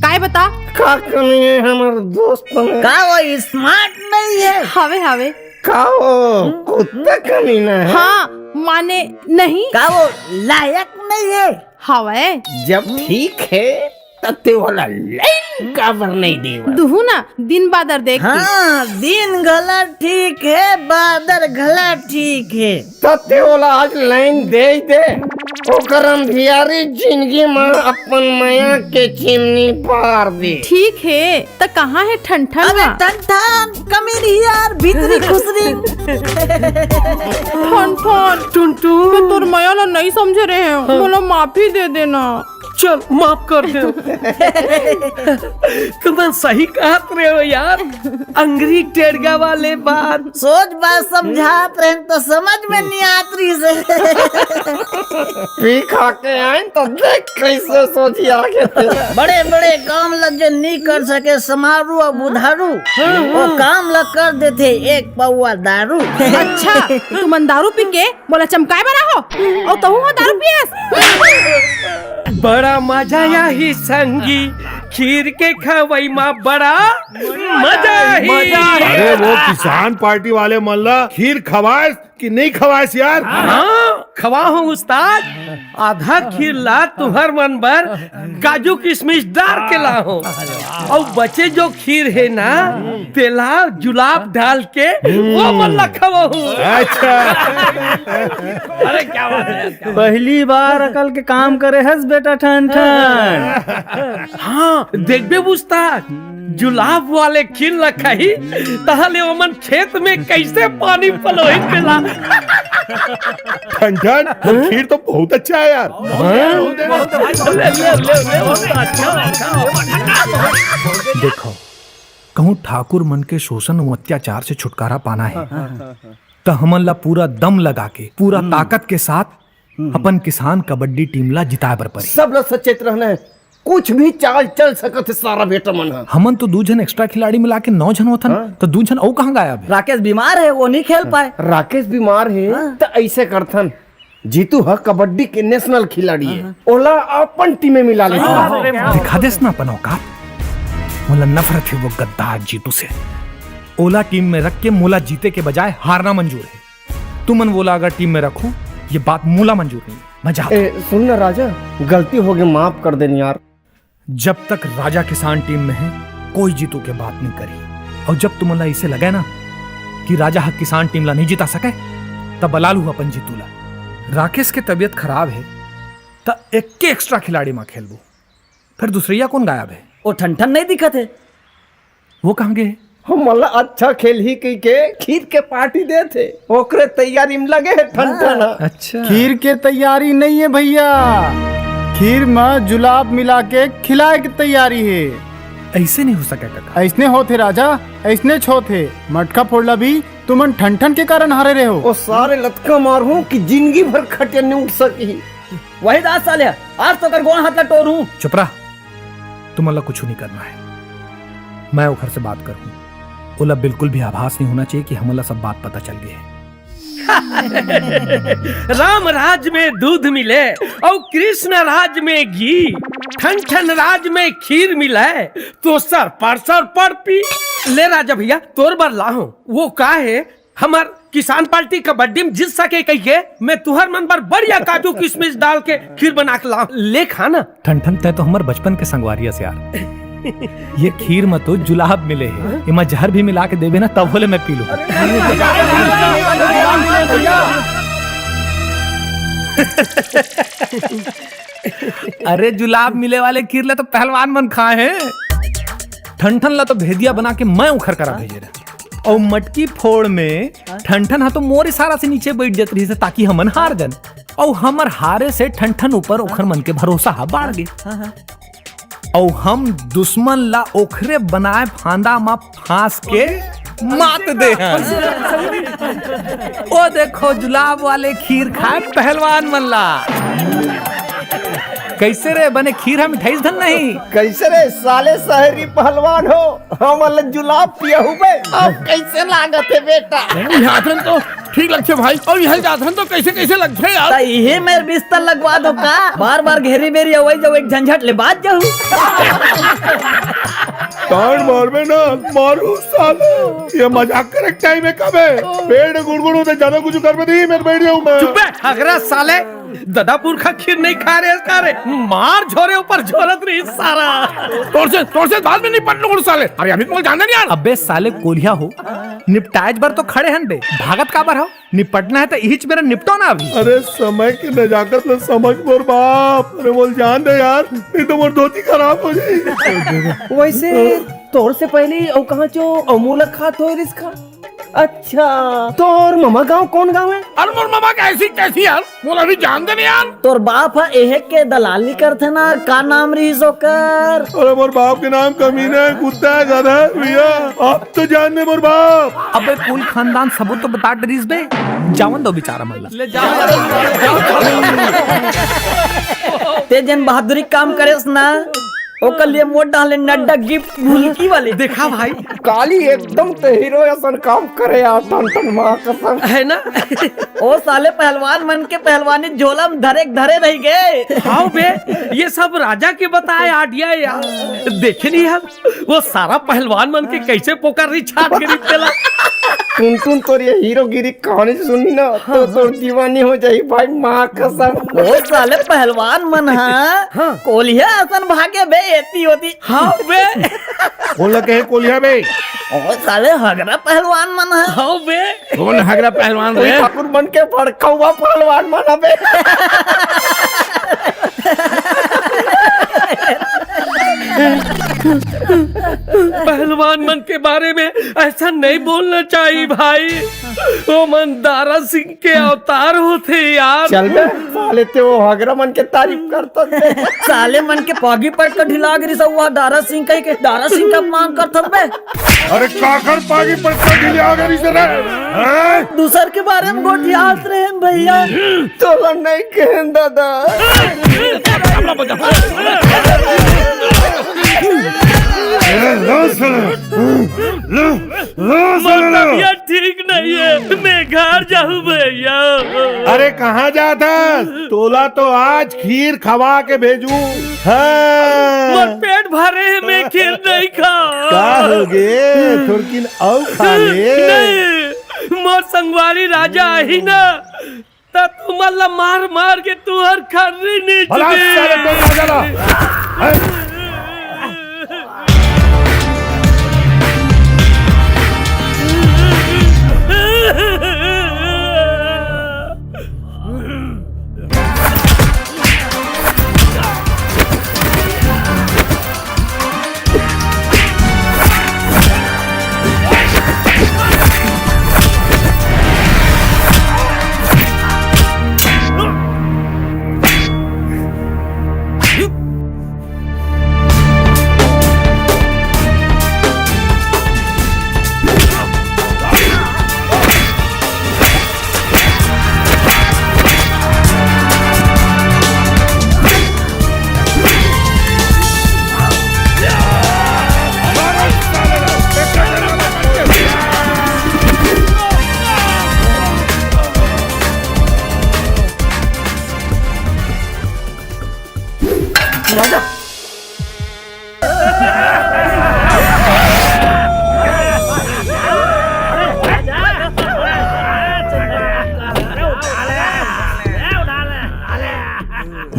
काय बता? का कमी है हमर दोस्त में? का वो स्मार्ट नहीं है? हावे, हावे। का वो कुत्ता कमीना है? हाँ, माने नहीं। का वो लायक नहीं है? हवे। जब ठीक है, त ते वाला लाइन काबर नहीं देवा? दुहू ना, दिन बादर देख के। हाँ, दिन घला ठीक है, बादर घला ठीक है। त ते वाला आज लाइन दे ही दे, ओकर अंधियारी जिंदगी में अपन मया के चिमनी पार दे। ठीक है, त कहाँ है ठनठन अबे वा? ठनठन, कमी रही यार, भीतरी खुसरी। ठन ठन, टुनटुन। मैं तोर मया ला नइ समझे रहेंव, मोला माफी दे देना। चल, माफ कर दे। तुमन सही कहत रहे हो यार, अंगरी टेड़गा वाले बात। सोच बात समझात रहेंव त समझ में नइ आत रहिस हे। पी खा के आइन त देख कइसे सोझिया गे हे। बड़े बड़े काम ल जे नइ कर सके समारू अउ बुधारू, वो काम ल कर देथे एक पौवा दारू। अच्छा, तुमन दारू पी के मोला चमकाए बर आहो, अउ तहूं ह दारू पियस। बड़ा मजा आही संगी, खीर के खवई मा बड़ा मजा आही। अरे वो किसान पार्टी वाले मन ला खीर खवाएस कि नइ खवाएस यार? हाँ, खवाहूं उस्ताद। आधा खीर ला तुंहर मन बर काजू किशमिश डार के लाहूं, अउ बचे जो खीर हे ना, तेला जुलाब डाल के वो मन ला खवाहूं। अच्छा। अरे क्या बात है यार, क्या बात है। पहली बार अकल के काम करे हस बेटा ठन ठन। हाँ, देखबे उस्ताद, जुलाब वाले खीर ला खाही, तहले ओमन खेत में कइसे पानी पलोही तेला। ठन ठन, वो खीर तो बहुत अच्छा है यार। हाँ? बहुत अच्छा, ले, ले, ले, ले, बहुत अच्छा, अच्छा। देखो, कहूँ ठाकुर मन के शोषण अउ अत्याचार से छुटकारा पाना हे, त हमन ला पूरा दम लगा के, पूरा ताकत के साथ अपन किसान कबड्डी टीम ला जिताए बर पड़ही। सब ला सचेत रहना हे, कुछ भी चाल चल सकत हे सारा बेटा मन ह। हमन तो दू झन एक्स्ट्रा खिलाड़ी मिला के नौ झन होथन, हाँ। त दू झन अउ कहाँ गायब हे? राकेश बीमार हे, वो नइ खेल पाए। राकेश बीमार हे, हाँ। त अइसे करथन, जीतू ह कबड्डी के नेशनल खिलाड़ी हे, ओला अपन टीम में मिला लेथन। दिखा देस ना अपन औकात। मोला नफरत हे वो गद्दार जीतू से। ओला टीम में रख के मोला जीते के बजाय हारना मंजूर हे। तुमन वोला अगर टीम में रखो, ये बात मोला मंजूर नहीं। मैं जाता हूँ। ए, सुन ना राजा, गलती हो गई, माफ कर देन यार। जब तक राजा किसान टीम में हे, कोई जीतू के बात नहीं करी। अउ जब तुमन ला अइसे लगे ना कि राजा ह किसान टीम ला नहीं जिता सके, तब बला लू अपन जीतू ला। राकेश के तबीयत खराब हे, त एक्के एक्स्ट्रा खिलाड़ी मा खेलबो। फेर दूसरइया कोन गायब हे? ओ ठनठन नहीं दिखत हे। वो कहाँ गे हे? हमन ला अच्छा खेलही कहिके खीर के पार्टी देत हे, ओकरे तैयारी में लगे हे ठनठन ह। अच्छा। खीर के तैयारी नहीं हे भैया, खीर म जुलाब मिला के खिलाए के तैयारी हे। अइसे नहीं हो सके काका। अइसने होत हे राजा, अइसनेच होत हे। मटका फोड़ला भी तुमन ठनठन के कारण हारे रहे हो। ओ सारे लतका मारहूं कि जिंदगी भर खटिया नहीं उठ सकी। वही दास साले, आज तो कर गोड़ हाथ ला टोरहूं। चुप रह, तुमन ला कुछ नहीं करना हे। मैं ओखर से बात करहूं। ओला बिल्कुल भी आभास नहीं होना चाहिए कि हमन ला सब बात पता चल गए हे। राम राज में दूध मिले अउ कृष्ण राज में घी, ठनठन राज में खीर मिले तो सर पर सर पर पी। ले राजा भैया, तोर बर लाहूं। वो का हे, हमर किसान पार्टी कबड्डी में जीत सके कहिके मैं तुहर मन बर बढ़िया काजू किशमिश डाल के खीर बना के लाहूं। ले खा ना। ठनठन, तै तो हमर बचपन के संगवारी अस यार। ये खीर म तो जुलाब मिले हे, एमा जहर भी मिला के देबे ना, तभो ले मैं पी लूं। अरे, जुलाब मिले वाले खीर ला तो पहलवान मन खाए हे। ठनठन ला तो भेदिया बना के मैं उखर करा भेजे रहे। अउ मटकी फोड़ में ठनठन हा तो मोर इशारा से नीचे बैठ जात रहिस हे, ताकि हमन हार जन। अउ हमर हारे से ठनठन ऊपर ओखर मन के भरोसा हा बाढ़ गे। अउ हम दुश्मन ला ओखरे बनाए फांदा म फांस के मात दे हन। ओ देखो, जुलाब वाले खीर खाए पहलवान मन ला। कइसे रे, बने खीर ह मिठाइस धन नहीं? कइसे रे साले शहरी पहलवान हो, हमन ल जुलाब पियाहू बे? अब कइसे लागत हे बेटा? इहाँ आथन तो ठीक लगथे भाई, अउ इहाँ जाथन तो कइसे कइसे लगथे यार? त इही मेर बिस्तर लगवा दो का? बार बार घेरी बेरी अवई जाऊ, एक झंझट ले बाज जाहू। कान मारबे ना, मारू साले। ये मजाक करे के टाइम हे कबे? पेट गुड़गुड़ होथे, ज्यादा कुछ करबे नहीं, मैं बैठ जाऊँ मैं। चुप बे, हगरा साले। ददा पुरखा खीर नहीं खा रहे, खा रहे। मार झोरे ऊपर झोरत रही सारा। तोर से, तोर से बाद में निपट लूँ साले। अरे अभी तो मोला जान दे यार। अबे साले कोलिया हो, निपटाएच बर तो खड़े हन बे, भागत काबर हो? निपटना हे त इहीच बेरा निपटो ना अभी। अरे समय के नजाकत ल समझ मोर बाप, अरे मोला जान दे यार, नहीं तो मोर धोती खराब हो जाही। वैसे तोर से पहले अउ कहाँ चो अमूला खात होय रिस का? अच्छा, तोर ममा गांव कौन गांव है? अरे मोर ममा कैसी कैसी यार, मोला अभी जान दे नहीं यार। तोर बाप ह एहे के दलाली करथे ना, का नाम रहिस ओकर? अरे मोर बाप के नाम कमीना है, कुत्ता है, गधा है भैया। अब तो जान दे मोर बाप। अबे कुल खानदान सबूत तो बता डरिस बे, जावन दो बेचारा मन ला। ले जाओ, जाओ, जाओ। ते जेन बहादुरी काम करेस ना, ओकर लिए मोर डाले नड्डा गिफ्ट भुलकी वाले। देखा भाई, काली एकदम ते हीरो असन काम करे यार, टन टन माँ कसम। है ना? ओ साले पहलवान मन के पहलवानी झोला में धरे के धरे रह गए। हाँ बे, ये सब राजा के बताए आइडिया है यार। देखे नहीं यार, वो सारा पहलवान मन के कैसे पोकर रही छाट के रिश्ते ला। टुनटुन तोर ये हीरोगिरी कहानी सुनी ना, तो तोर दीवानी हो जाई भाई, माँ कसम। ओ साले पहलवान मन हा, हाँ। कोलिया असन भागे बे, एती ओती। हाँ बे। कोन ला कहे कोलिया बे? ओ साले हगरा पहलवान मन हा। हाँ बे। कोन हगरा पहलवान रे? ठाकुर मन के भड़कौआ पहलवान मन हा बे। पहलवान मन के बारे में ऐसा नहीं बोलना चाहिए भाई। ओमन दारा सिंह के अवतार होथे यार। चल बे, साले ते वो हगरा मन के तारीफ करत बे। साले मन के पागी पड़ के ढिला गिरी सब, वह दारा सिंह कह के दारा सिंह का अपमान करत बे। अरे काकर पागी पड़ के ढिला गिरी से रे? हैं? दूसर के बारे में गोठियात रहे भैया। तोला नहीं कहेन दादा। ए, लो सुन। लो, लो सुन। मोर तबियत ठीक नहीं है, मैं घर जाऊं भैया। अरे कहाँ जात हस? तोला तो आज खीर खवा के भेजू। हाँ। मोर पेट भरे है, मैं खीर नहीं खाऊं। का हो गे? थोड़किन अउ खा ले। नहीं, मोर संगवारी राजा आही ना, त तुमन ला मार मार के तुहर खर्री नीच भला दे। साले कोई राजा ला। हैं?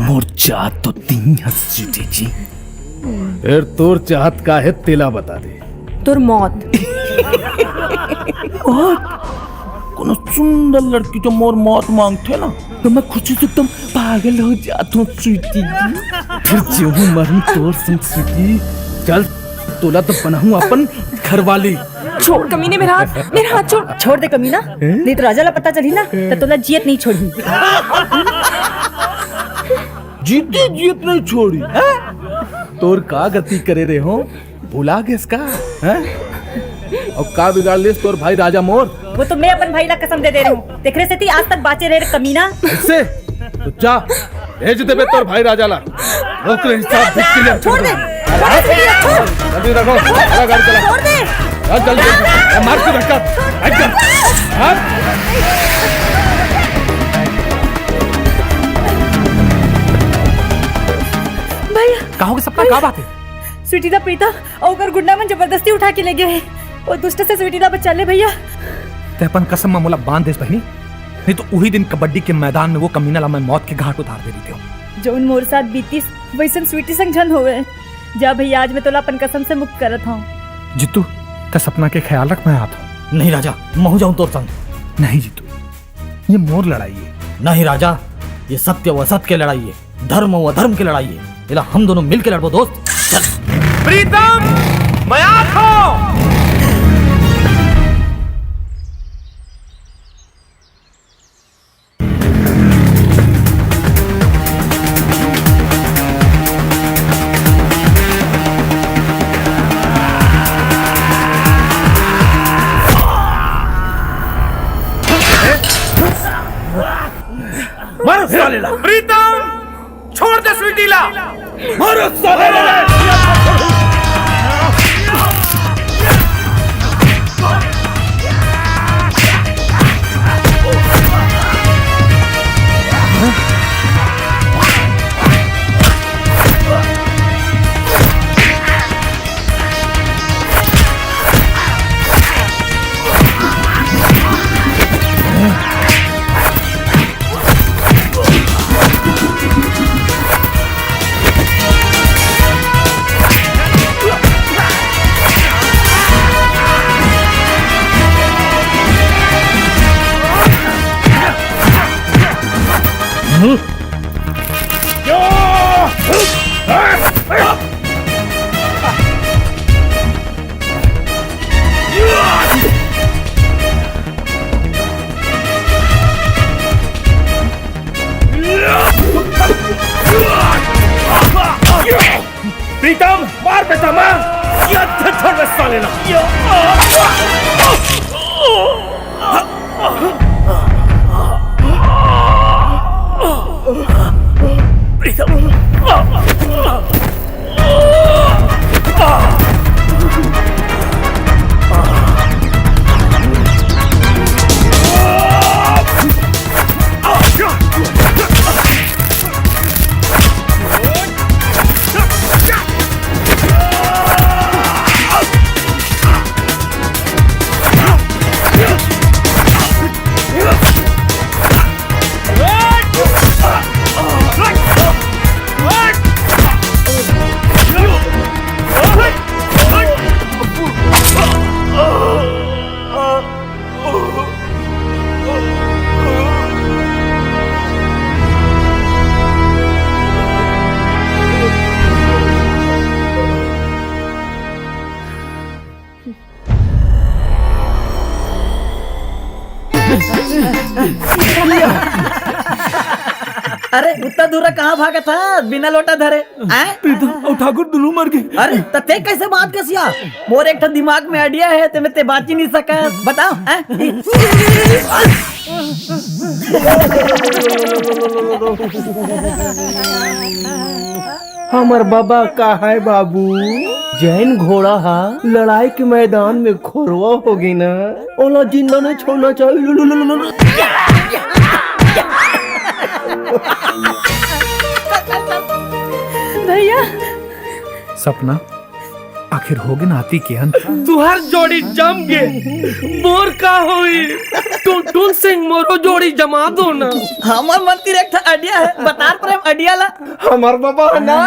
मोर चाहत तो तीन हंस चुके जी। फेर तोर चाहत का हे, तेला बता दे। तोर मौत। मौत? कोनो सुंदर लड़की जो मोर मौत मांगथे ना, तो मैं खुशी से एकदम पागल हो जात हूँ, स्वीटी। फिर जो हूँ मरूँ तोर संग, स्वीटी। चल, तोला तो बनाहूँ अपन घरवाली। छोड़ कमीने, मेरा हाथ, मेरा हाथ छोड़। छोड़ दे कमीना, हैं? नहीं तो राजा ला पता चली ना, तो तोला जियत नहीं छोड़ी। जीती जियत नहीं छोड़ी, हैं? तोर का गति करे रे हो? भुला गेस का? हैं? अउ का बिगाड़ लेस तोर भाई राजा मोर? वो तो मैं अपन भाई ला कसम दे दे रही हूँ। तेकरे सेती आज तक बाँचे रहे रे कमीना। ऐसे? तो जा, भेज देबे तोर भाई राजा ला। ओकरे हिसाब से clear छोड़ दे। छोड़ दे, छोड़। जल्दी रखो। चला गाड़ी चला। छोड़ दे। चल, चल, चल। ए, मार के धक्का। हट जा। हट। भैया। का होगे सपना, का बात हे? स्वीटी दा प्रीतम अउ ओकर गुंडा मन जबरदस्ती उठा के ले गे हे। वो दुष्ट से स्वीटी दा बचा ले भैया। ते अपन कसम म मोला बांध देस बहिनी, नहीं तो उही दिन कबड्डी के मैदान में वो कमीना ला मैं मौत के घाट उतार दे रहितेंव। जउन मोर साथ बीतिस, वइसन स्वीटी संग झन होवे। जा भैया, आज मैं तोला अपन कसम से मुक्त करत हौं। जीतू, ते सपना के ख्याल रख, मैं आत हौं। नहीं राजा, महूं जाऊं तोर संग। नहीं जीतू, ये मोर लड़ाई हे। नहीं राजा, ये सत्य व असत के लड़ाई हे, धर्म व अधर्म के लड़ाई हे। एला हम दोनों मिलके लड़बो दोस्त। चल। प्रीतम, मैं आत हौं। प्रीतम, छोड़ दे स्वीटी ला। मारो साले ला। प्रीतम, मार बेटा, मार। ये छोड़ बे साले ना। प्रीतम। अरे, उतना दूर कहाँ भागत हस बिना लोटा धरे? हैं? प्रीतम अउ ठाकुर दुनू मर गे। अरे, त तें कइसे बात करथस? मोर एक ठन दिमाग में idea हे, तेमे तें बाँच ही नइ सकस। बता, हैं? हमर बबा का हे बाबू, जउन घोड़ा हा लड़ाई के मैदान में खोरवा हो गे ना, ओला जिंदा नइ छोड़ना चाहिए। भैया। सपना, आखिर होगे नाती के अंत। तुहर जोड़ी जम गे, मोर का होई? टुनटुन सिंह, मोरो जोड़ी जमा दो ना। हमर मन तीर एक ठा idea हे, बता प्रेम idea ला। हमर बबा हे ना।